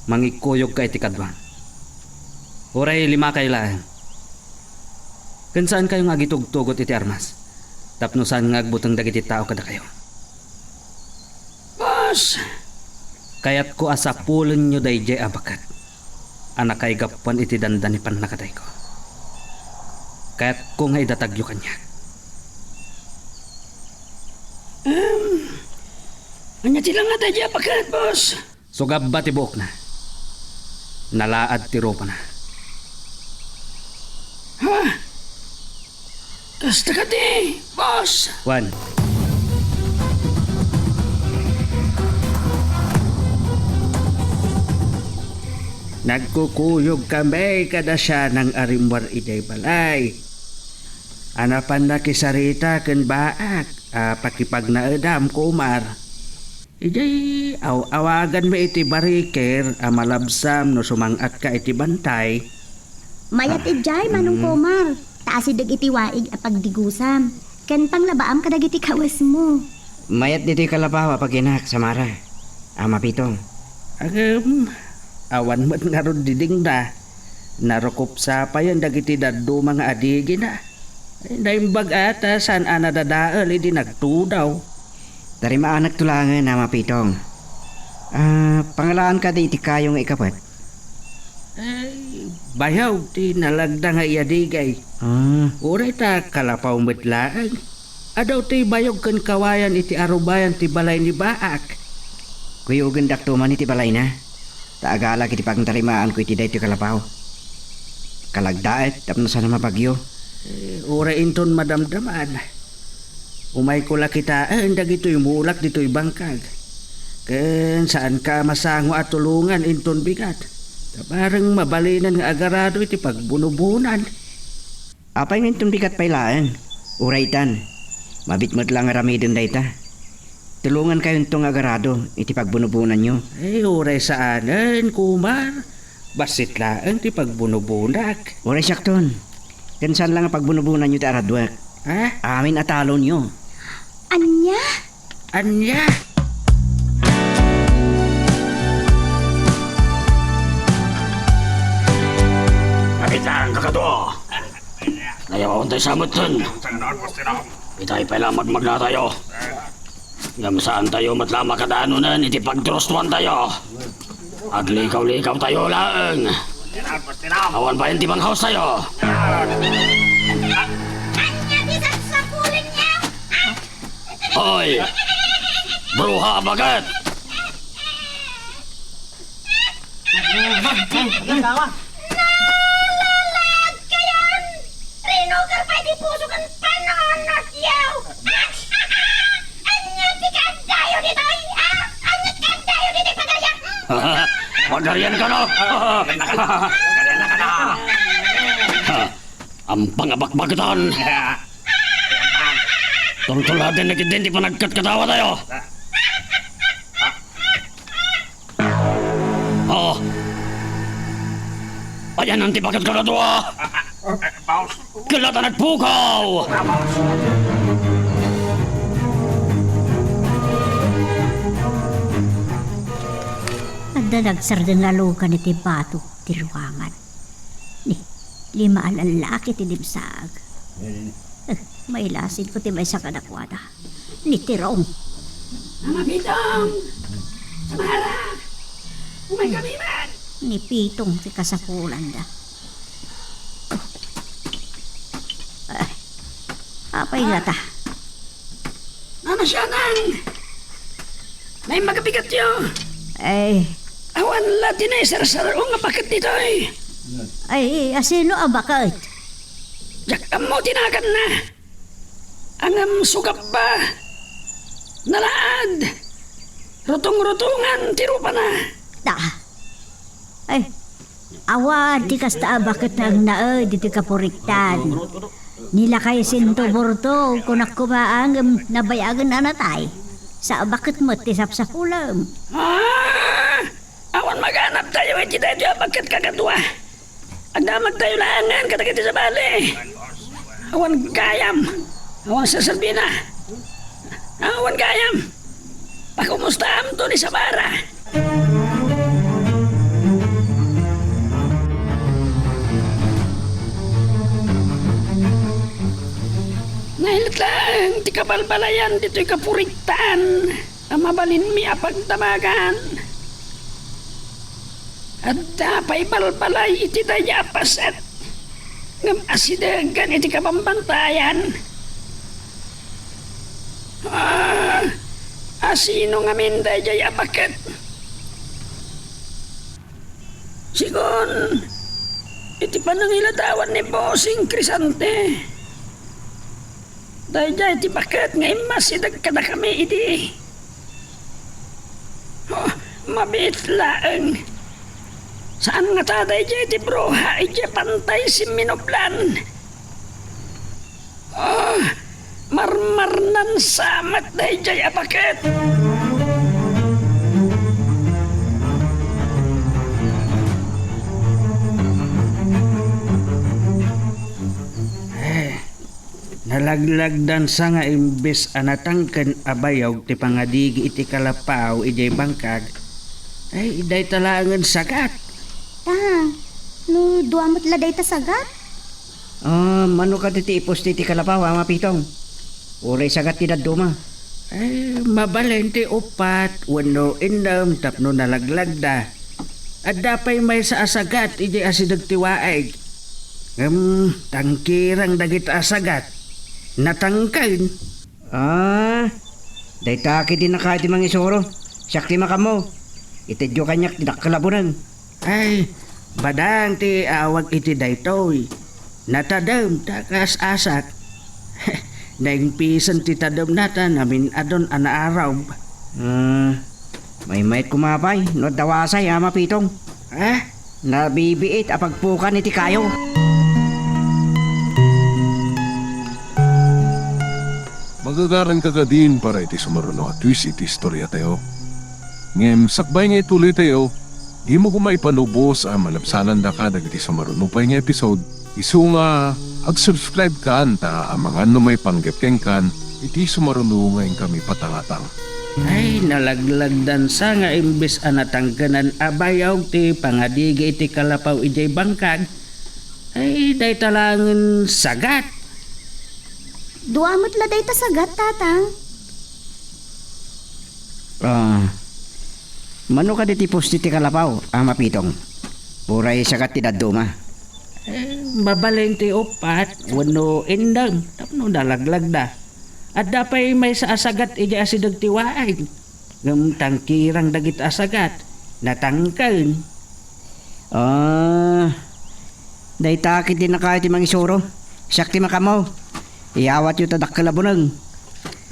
Mangikuyogka iti kaduam. Uray limakay laeng. Ken saankayo nga agitugtugot iti armas tapno saan nga agbuteng dagiti tao kadakayo. Boss! Kayatko a sapulenyo daydiay a baket a nakaigapuan iti dandani pannakatayko. Kayatko nga idatagyo kaniak. Em, ania ti langnga daydiay a baket, boss? Sugabba ti buokna. Nalaad ti rupana. Ha? Basta kadi, boss! Wan. Nagkukuyog kami kada siya nang arimmuar idiay balay. A napan nakisarita ken baak a pakipagnaedam, Kumar. Idiay aw-awaganmi iti barikir a malabsam no sumang-atka iti bantay. Mayat Ah, idiay, Manong mm. Kumar, ta asideg iti waig a pagdigusam, ken panglabaam kadagiti kawesmo. Mayat ditoy kalapaw a paginak, Samara. Ama Pitong. Agem, awan met ngarud didingda. Narukopsa payen dagiti dadduma nga adigina. Naimbag a ta saan a nadadael idi nagtudaw. Tarimaanak to laengen, Ama Pitong. Ah, pangalaanka di iti kayo nga ikapet? Ay, bayog ti nalagda nga iyadigay. Ah. Uray ta kalapaw met laeng. Adu ti bayog ken kawayan iti arubayan ti balay ni Baak. Kuyogendakto man iti balayna, ta agalak iti pangtarimaanko iti daytoy kalapaw. Kalagdaet tapno saan a mabagyo. Eh, uray inton madamdaman. Umayko la kitaen dagitoy mulak ditoy bangkag. Ken saanka a masango a tulongan inton bigat. Ta bareng mabalinen nga agarado iti pagbunubonan. Apay nga inton bigat pay laeng? Uray itan, mabit met la nga aramiden dayta. Tulongankayonto nga agarado iti pagbunobonanyo. Ay, uray saanen, Kumar. Bassit laeng ti pagbunobonak. Uray siakton. Ken saan la nga pagbunobonanyo ti araduek. Ha? Amin a talonyo. Ania? Ania? Kapitan, kakadua! Nayawawan tayo sa amutten. Itay pay la magmagna tayo. Ngem saan tayo met la makadanunen iti pagdurustuan tayo. Aglikaw-likaw tayo laeng. Awan payen ti manghaus tayo. Ania ti sasapulenyo? Hoy! Bruha a baket! Nalaag kayon! Rinugar pay ti puso ken panunotyo! Ania ti kaaddayo ditoy? Ah, ania ti kaaddayo ditoy, Pagarian? Pagarian kano? Ampang a bakbaketan! Tultuladen na ketdin ti panagkatkatawa tayo! Oh! Ayan ang tipakat ko na to, ah! Kala ta nagpukaw! Adda nagsardeng nga lukan iti bato ti ruangan. Ni, lima a lallaki ti dimsaag. Eh, mailasinko ti maysa kadakuada. Ni Tirong. Ama Pitong! Samara! Umay kami man! Ni Pitong ti kasapulanda. Ay, apay ngata? Nana siya nang! Naimbag a bigatyo! Ay. Awan la ti naisarsaro nga baket ditoy. Ay, asino a baket? Diak ammo ti naganna. Ngem sugabba. Nalaad. Rutong-rutongan ti rupana. Da. Ay, awan ti kasta a baket nga agnaed iti kapuriktan. Ni lakay Sinto Burto, kunak koma ngem nabayagen a natay. Sa a baket met ti sapsapulem. Ah! Awan maganabtayo iti daytoy a baket, kakadua. Agdamagtayo laengen kadagiti sabali. Awan gayam. Awan serbina. Awan gayam. Pakumustaamto ni Samara. Nailet laeng ti kabalbalayan ditoy kapuriktan a mabalinmi a pagdamagan. Adda pay balbalay iti daydiay a paset, ngem asidegen iti kabambantayan. Ah, asino ngamin daydiay a baket? Sigun, iti panangilatawan ni Bossing Crisante. Daydiay ti baket nga immasideg kadakami idi. Oh, mabiit laeng. Saan ngata daydiay ti bruha idiay pantay Simminublan? Oh, marmarnan sa met daydiay a baket. Eh, nalaglagdan sa nga imbes a natangken a bayog ti pangadigi iti kalapaw idiay bangkag, ay, dayta laengen sagat. Tang, no dua met la dayta sagat? Ah, mano kadi ti ipusti ti kalapaw, Ama Pitong? Uray sagat ti dadduma. Ay, mabalin ti uppat wenno innem tapno nalaglagda. Adda pay maysa a sagat idiay asideg ti waig. Ngem tangkirang dagita a sagat. Natangken. Ah, dayta ketdi nakayo ti mangisuro. Siak ti makammo. Itedyo kaniak ti dakkel a buneng. Ay, badang ti awag iti daytoy. Natadem ta kaas-asak. Naingpisen ti tademna ta namin-adon a naarub. Ah, maymayat koma pay no adda wasay, Ama Pitong. Ah? Nabibiit a pagpukan iti kayo. Magagaranka kadin para iti sumaruno a twist iti istoriatayo. Ngem sakbay nga ituloytayo, dimo koma ipanubos a malabsanandaka dagiti sumaruno pay nga episode. Isu nga, ag-subscribe kan ta amangan no maipanggep kenkan iti sumaruno nga inkami patangatang. Ay, nalaglagdan sa nga imbes a natangkenan a bayog ti pangadigi iti kalapaw idiay bangkag, ay, dayta laengen sagat. Dua met la dayta sagat, Tatang. Ah, mano kadi ti pusti ti kalapaw, Ama Pitong? Uray sagat ti dadduma. Eh, mabalin ti uppat wenno innem tapno nalaglagda. Adda pay maysa a sagat idiay asideg ti waig. Ngem tangkirang dagita a sagat, natangken. Ah, dayta ketdi nakayo ti mangisuro. Siak ti makammo. Iyawatyo ta dakkel a buneng.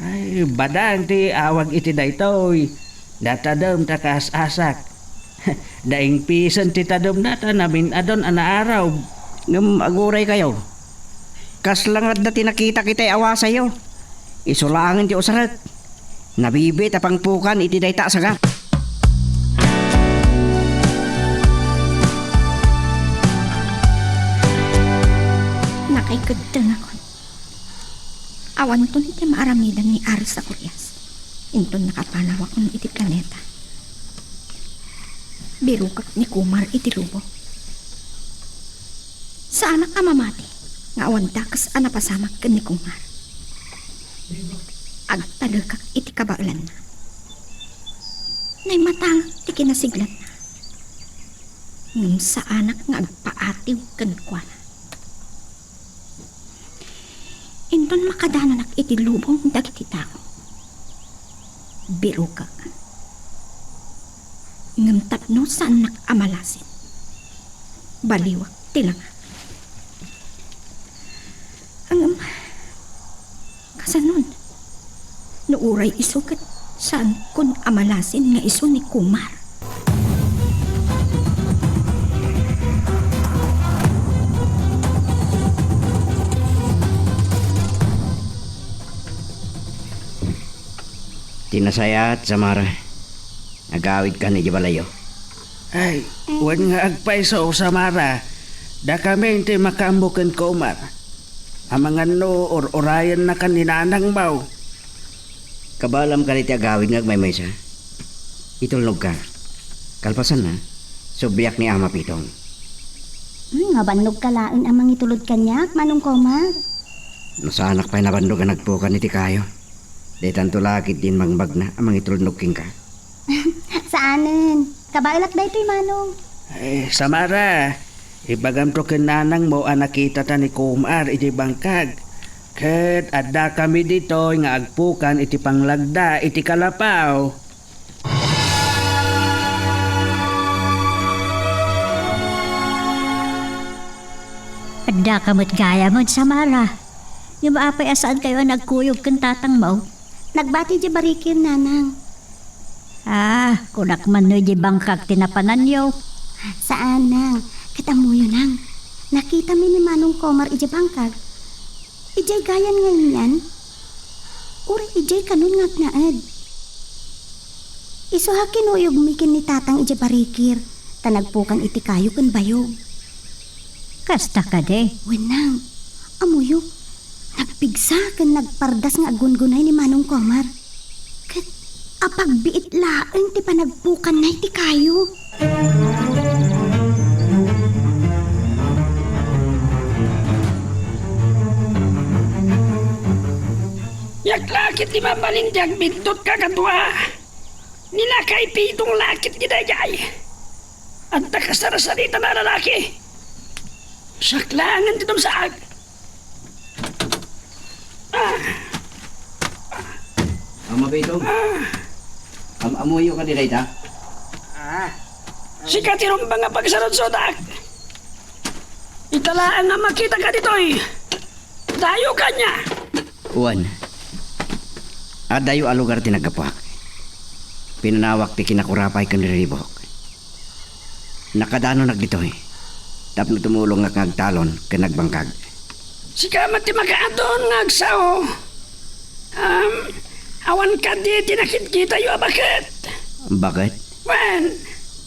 Ay, badang ti awag iti daytoy. Natadem ta kaas-asak. Naingpisen ti tademna ta namin-adon a naarub. Ngem aguraykayo. Kasla nga adda ti nakitak itay a wasayyo. Isu laengen ti usarek. Nabibiit a pangpukan iti dayta a sagat. Nakaikeddengakon. Awanton ti maaramidan ni Ari Sagurias. Inton nakapanawakon iti planeta. Birukak ni Kumar iti lubong. Saanak a mamati nga awan dakes a napasamak ken ni Kumar. Agtalekak iti kabaelanna. Naimatangak ti kinasiglanna. Ngem saanak nga agpaatiw kenkuana. Inton makadananak iti lubong dagiti tao, birukak. Ngem tapno saannak a malasin, baliwak ti langa. Ngem, kasanon? No uray isu ket saankon a malasin nga isu ni Kumar. Ti nasayaat, Samara. Agawidkan idiay balayyo. Ay, wen nga agpayso, Samara. Dakami ti makaammo ken Kumar. Amangan no ur-urayennakan ni nanangmo. Kabaelam kadi ti agawid nga agmaymaysa? Itulnogka. Kalpasanna, subliak ni Ama Pitong. Hmm, mabannogka laeng a mangitulod kaniak, Manong Kumar. No saanak pay nabannog a nagpukan iti kayo. Daytanto la ketdi imbangbagna a mangitulnog kenka. Saanen. Kabaelak daytoy, Manong. Eh, Samara, ibagamto ken nanangmo a nakitata ni Kumar idiay bangkag. Ket addakami ditoy nga agpukan iti panglagda iti kalapaw. Addaka met gayamen, Samara. Ngem apay a saankayo a nagkuyog ken tatangmo? Nagbati idiay barikir, nanang. Ah, kunak man no idiay bangkag ti napananyo. Saan, nang. Ket ammoyo, nang. Nakitami ni Manong Komar idiay bangkag. Idiay gayan nga inian. Uray idiay kanon nga agnaed. Isu a kinuyogmi ken ni tatang idiay barikir, ta nagpukan iti kayo ken bayog. Kasta kadi? Wen, nang. Ammoyo, nagpigsa ken nagpardas nga aggungunay ni Manong Komar. Ket apagbiit laeng ti panagpukanna iti kayo. Yak la ket ti mabalin ti agbiddut kakadua. Ni Lakay Pitong la ket ti daydiay. Adda kasarsaritana a lalaki. Siak laengen ti dumsaag. Ah, Ama Pitong, ah, am-ammoyo kadi dayta? Ah. Sika ti rumbeng a pagsarudsodak. Ita laeng a makitaka ditoy. Dayo kaniak. Wen, adayo a lugar ti naggapuak. Pinanawak ti kinakurapay ken riribuk. Nakadanonak ditoy tapno tumulongak nga agtalon ken agbangkag. Sika met ti makaadun nga agsao. Um, awan kadi ti nakidkitayo a baket? Baket? Wen.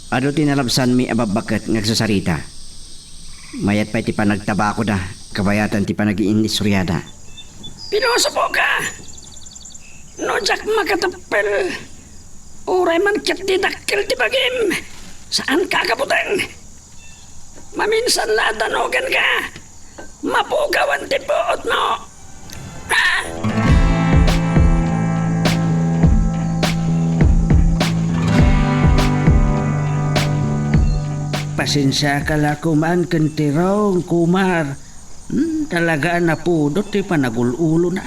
Adu ti nalabsanmi a babbaket nga agsasarita. Mayat pay ti panagtabakoda, kabayatan ti panagiinnistoriada. Pilosopoka! No diak makateppel, uray man ket di dakkel ti bagim, saanka a kabuteng. Maminsan la a danogenka, mapukawan ti puotmo. Ah! Pasensiaka la koman ken Tirong, Kumar. Hmm, talaga a napudot ti panagul-ulona.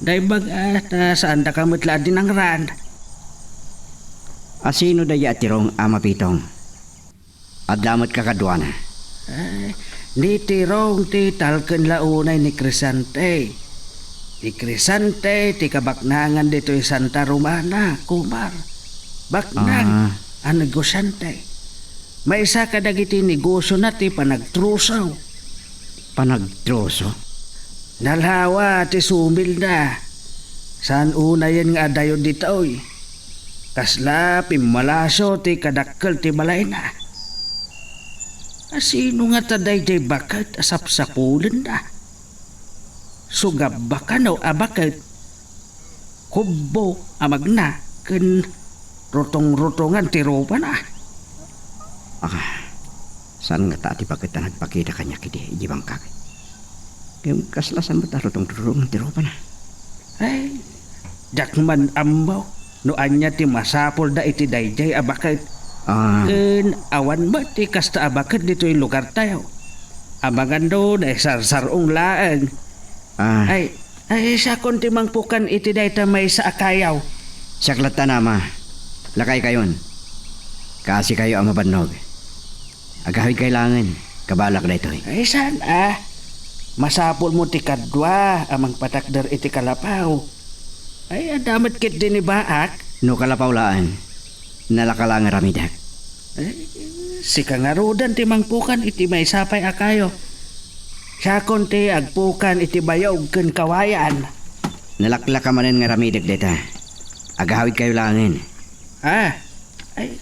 Naimbag, ah, ta saandaka met la a dinangran. A sino daydi a Tirong, Ama Pitong? Adda met kakaduana. Eh, ni Tirong ti talken la unay ni Crescente. Ni Crescente ti kabaknangan ditoy Santa Romana, Kumar. Baknang Ah. a negosiante. Maysa kadagiti negosiona ti panagtroso. Panagtroso? Nalawa ti sumilna. Saan unayen nga adayo ditoy. Kasla pimmalasyo ti kadakkel ti balayna. A sino ngata daydiay baket a sapsapulenna? Sugabbakano a baket, kubbo a magna ken rutongrutongan ti rupana. Ah, saan ngata ti baket a nagpakita kaniak idi, idi bangkag? Ngem kasla saan met a rutongrutongan ti rupana? Ay, diak man ammo no ania ti masapulda iti daydiay a baket. Ah. Ken awan met ti kasta a baket ditoy lugartayo. Amangan no naisarsar-ong laeng. Ah. Ay, ay, siakon ti mangpukan iti dayta maysa a kayaw. Siak latta, Ama. Lakaykayon. Kaasikayo a mabannog. Agawidkayo laengen, kabalak daytoy. Ay, saan a? Masapulmo ti kadua a mangpatakder iti kalapaw. Ay, adda met ketdi ni baak. No kalapaw laeng, nalaka la nga aramidek. Ay, sika ngaruden ti mangpukan iti maysa pay a kayo. Siakon ti agpukan iti bayog ken kawayan. Nalaklaka manen nga aramidek dayta. Agawidkayo laengen. Ah, ay,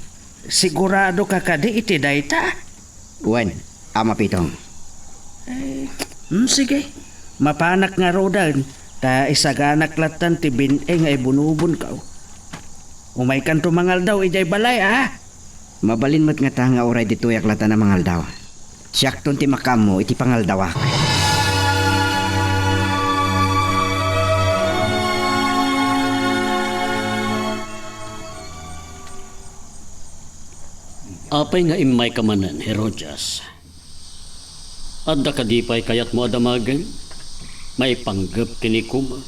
siguradoka kadi iti dayta? Wen, Ama Pitong. Eh, hmm, sige. Mapanak ngaruden, ta isaganak lattan ti bin-i nga ibunubonko. Umaykanto mangaldaw idiay balay, a? Mabalin met ngata nga uray ditoyak lattan a mangaldaw. Siakton ti makaammo iti pangaldawak. Apay nga immayka manen, Herodias? Adda kadi pay kayatmo a damagen? Maipanggep ken ni Kumar?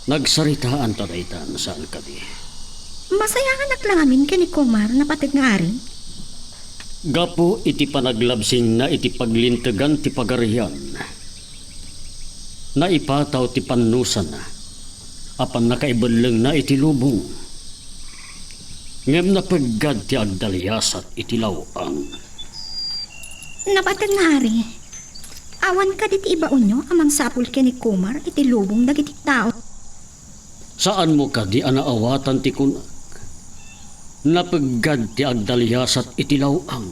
Nagsaritaanta daytan, saan kadi? Masayaannak la ngamin ken ni Kumar, napateg nga ari. Gapu iti panaglabsingna iti paglintegan ti pagarian, Naipataw ti pannusanna a pannakaibellengna iti lubong, ngem napeggad ti agdaliasat iti law-ang. Napateg nga ari, awan kadi ti ibaonyo a mangsapul ken ni Kumar iti lubong dagiti tao? Saanmo kadi a naawatan ti kunak? Napeggad ti agdaliasat iti law-ang.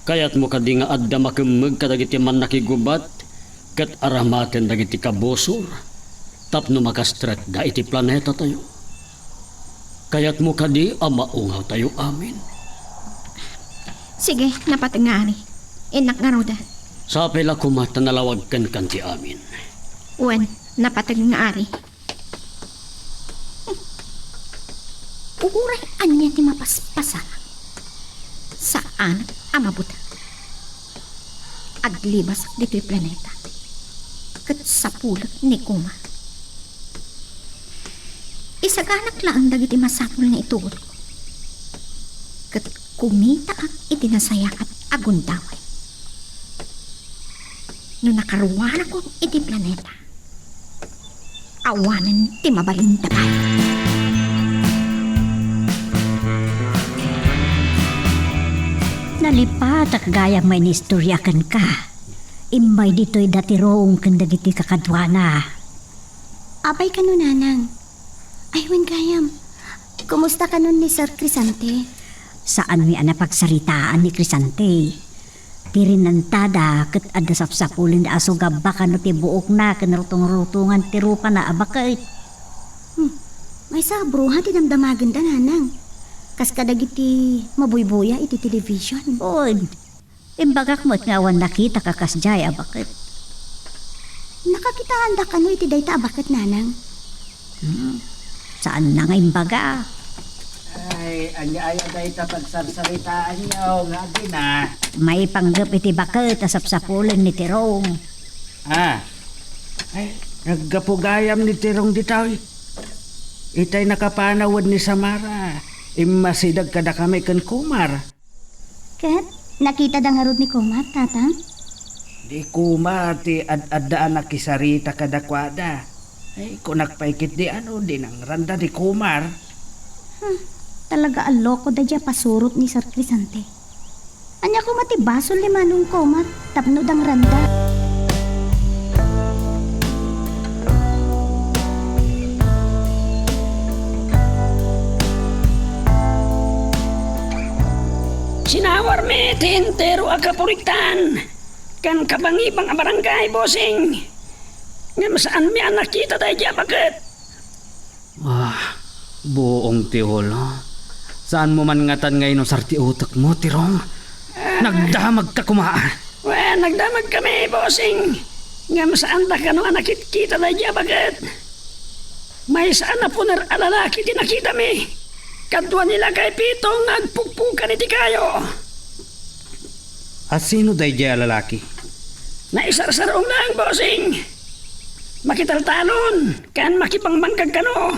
Kayatmo kadi nga adda makemmeg kadagiti mannakigubat ket aramaten dagiti kabusor tapno makastrekda iti planetatayo? Kayatmo kadi a maungawtayo amin? Sige, napateg nga ari. Innak ngarud. Sapay la koma ta nalawag kenka ti amin. Wen, napateg nga ari. Uray ania ti mapaspasanak, saanak a mabuteng. Aglibasak ditoy planeta, ket sapulek ni Kumar. Isaganak laeng dagiti masapul nga itugotko, ket kumitaak iti nasayaat a gundaway. No nakaruanakon iti planeta, awanen ti mabalin dabay. Nalipatak gayam nga inistorya kenka. Immay ditoy da Tirong ken dagiti kakaduana. Apay kano, nanang? Ay, wen gayam. Kumusta kanon ni Sir Crisante? Saanmi a napagsaritaan ni Crisante. Ti rinantada ket adda sapsapulenda a sugabba kano ti buokna ken rutongrutongna ti rupana a baket. Hmm. Maysa a bruha ti damdamagenda, nanang. Kas kadagiti mabuybuya iti television. Wen, imbagak met nga awan nakitak a kasdiay a baket. Nakakitaanda kano iti dayta a baket, nanang? Hmm. Saanna nga imbaga. Ay, ania aya dayta pagsarsaritaanyo nga adina? Maipanggep iti baket a sapsapulen ni Tirong. Ah. Ay, naggapu gayam ni Tirong ditoy. Itay nakapanaw wen ni Samara, immasideg kadakami ken Kumar. Ket nakitada ngarud ni Kumar, Tatang? Ni Kumar ti ad-adda a nakisarita kadakuada. Ay, kunak pay ketdi a no dinangranda ni Kumar. Hmm, talaga a loko daydiay a pasurot ni Sir Crisante. Ania koma ti basol ni Manong Kumar tapno dangranda? Sinawarmi ti entero a kapurektan ken kabangibang a barangay, bossing. Ngem saanmi a nakita daydiay a baket. Ah, buong ti ulo. Saanmo man ngatan nga inusar ti utekmo, Tirong? Ah. Nagdamagka koma. Wen, nagdamagkami, bossing. Ngem saanda kano a nakitkita daydiay a baket. Maysa a napuner a lalaki ti nakitami. Kadua ni lakay Pitong nga agpukpukan iti kayo. A sino daydiay a lalaki? Naisarsaruong laeng, bossing. Makitaltalon ken makibangbanggag kano.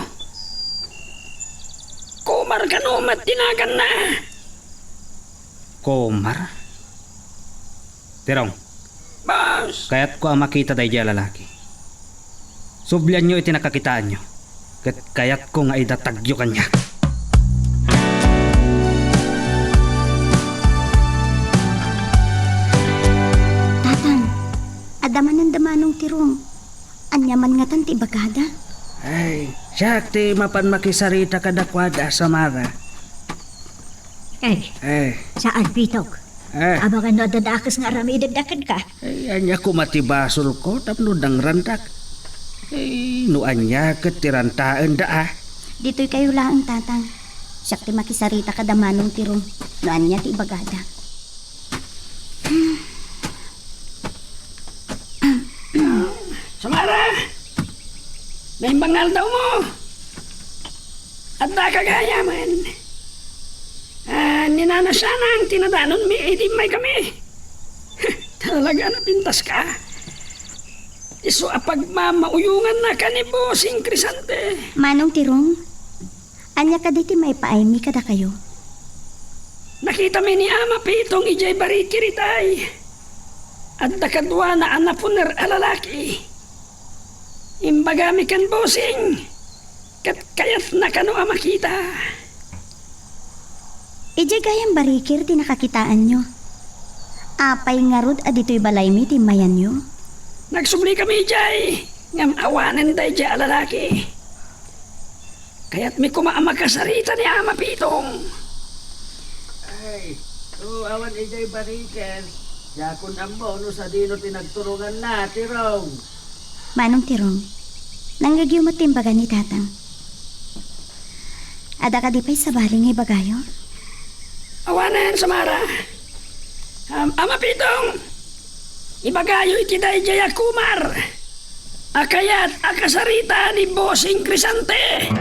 Kumar kano met ti naganna. Kumar? Tirong. Boss! Kayatko a makita daydiay a lalaki. Sublianyo iti nakakitaanyo, ket kayatko nga idatagyo kaniak. Tatang, adda manen da Manong Tirong. Ania man ngatan ti ibagada? Ay, siak ti mapan makisarita kadakuada, Samara. Ay, Eh. Saan, Pitong? Eh. Amangan no adda dakes nga aramidenda kenka. Ay, ania koma ti basolko tapno dangrandak? Ay, no ania ket ti rantaenda, a? Ditoy kayo laeng, Tatang. Siak ti makisarita kada Manong Tirong no ania ti ibagada. Samara! Naimbang nga aldawmo! Addaka gayamen. Ah, ni Nana Sanang ti nadanonmi idi immaykami. Talaga a napintaska. Isu a pagmamauyonganna ken ni Bossing Crisante. Manong Tirong, ania kadi ti maipaaymi kadakayo? Nakitami ni Ama Pitong idiay barikir itay. Adda kaduana a napuner a lalaki. Imbagami ken Bossing, ket kayatna kano a makita. Idiay gayam barikir ti nakakitaanyo. Apay ngarud a ditoy balaymi ti immayanyo? Nagsublikami idiay, ngem awanen daydiay a lalaki. Kayatmi koma a makasarita ni Ama Pitong. Ay, no awan idiay barikir, diakon ammo no sadino ti nagturonganna, Tirong. Manong Tirong, nanggegyo met ti imbaga ni Tatang. Adda kadi pay sabali nga ibagayo? Awanen, Samara. Am-, Ama Pitong, ibagayo iti daydiay a kumar a kayat a kasarita ni Bossing Crisante.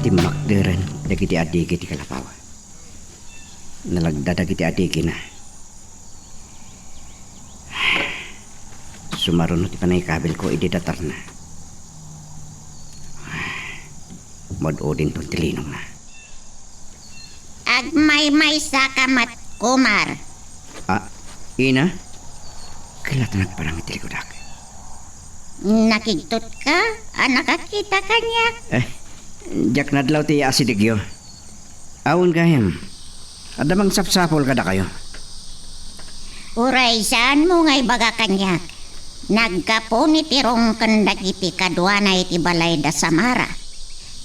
Timmakderen dagiti adigi ti kalapaw. Nalagda dagiti adigina. Sumaruno ti panangikabilko idi datarna. Mad-odinton ti linongna. Agmaymaysaka met, kumar. Ah, ina? Kayat nagparang iti likudak. Nakigtotka a nakakita kaniak? Eh, diak nadlaw ti asidegyo. Awan gayam. Adda mangsapsapul kadakayo. Uray saanmo nga ibaga kaniak, naggapu ni Tirong ken dagiti kaduana iti balay da Samara,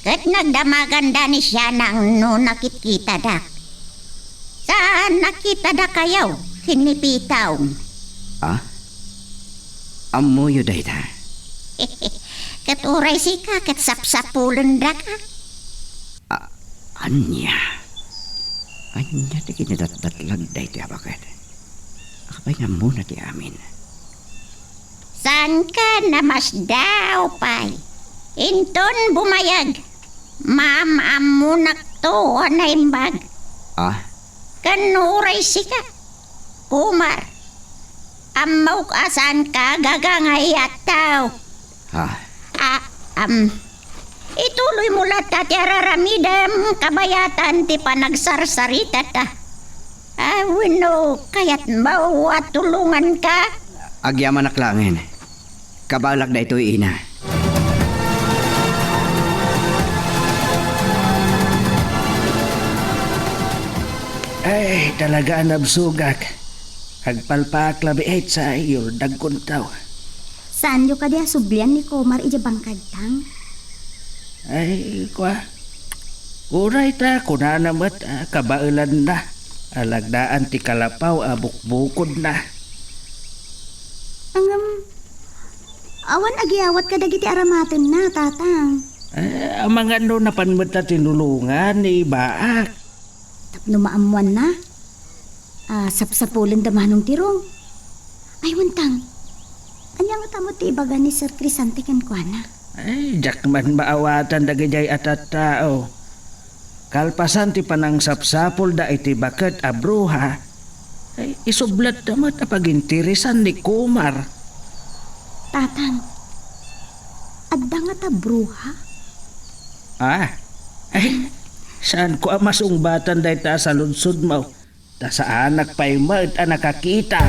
ket nagdamaganda ni Sianang no nakitkitadak. Saan nakiitadakayo ken ni Pitong? Ah? Ammoyo dayta? Ket uray sika ket sapsapulendaka. A-, ania? Ania ti kinadatdatlag daytoy a baket? Apay nga ammona ti amin? Saanka namasdaw pay? Inton bumayag, maam-ammonakto a naimbag. Ah? Ken uray sika, kumar, ammok a saanka gagangay a tao. Ha? Ah, am, ituloymo latta ti ar-aramidem kabayatan ti panagsarsaritata. Ah, wenno kayatmo a tulonganka? Agyamanak laengen. Kabaelak daytoy, ina. Ay, talaga a nabsogak. Agpalpaak labiit sa yurdagkonto. Saanyo kadi a sublian ni Kumar idiay bangkagtang? Ay, kua. Uray ta kunana met a kabaelanna a lagdaan ti kalapaw a bukbukodna. Ngem, awan agiyawat kadagiti aramatenna, Tatang. Eh, amangan no napan met a tinulongan ni ibaak. Tapno maammoanna a sapsapulen da Manong Tirong. Ay, wantang. Ania ngata met ti ibaga ni Sir Crisante kenkuana? Ay, diak man maawatan dagidiay a tattao. Kalpasan ti panangsapsapulda iti baket a bruha, ay, isublatda met a paginteresan ni Kumar. Tatang, adda ngata bruha? Ah, ay, saanko a masungbatan dayta a saludsodmo. Ta saanak pay met a nakakita.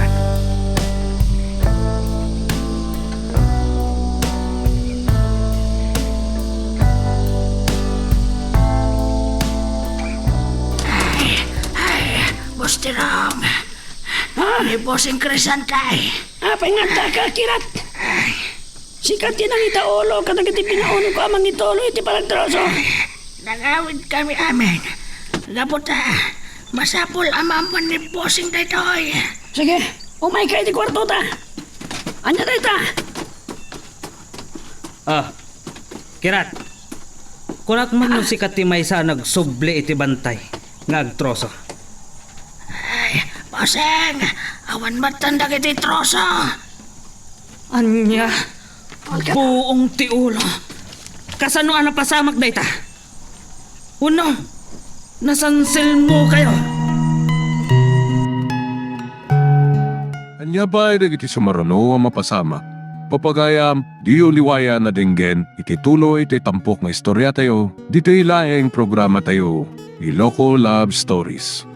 Ay, ay, Boss Tirong. Ah? Ni Bossing Crisante. Apay nga adda ka, Kirat? Ay. Sika ti nangitaulo kadagiti pinaunko a mangituloy iti panagtroso. Nangawidkami amin. Gapu ta, masapul a maammuan ni Bossing daytoy. Sige, umayka iti kuartota. Ania dayta? Ah, Kirat, kunak man no sika ti maysa a nagsubli iti bantay nga agtroso. Ay, Bossing, awan met dagiti troso. Ania? Buong ti ulo. Kasano a napasamak dayta? Wenno, nasansilmokayo? Ania pay dagiti sumaruno a mapasamak? Pagayam, diyo liwayan a denggen iti tuloy ti tampok nga istoriatayo, ditoy laeng programatayo, Iloko Love Stories.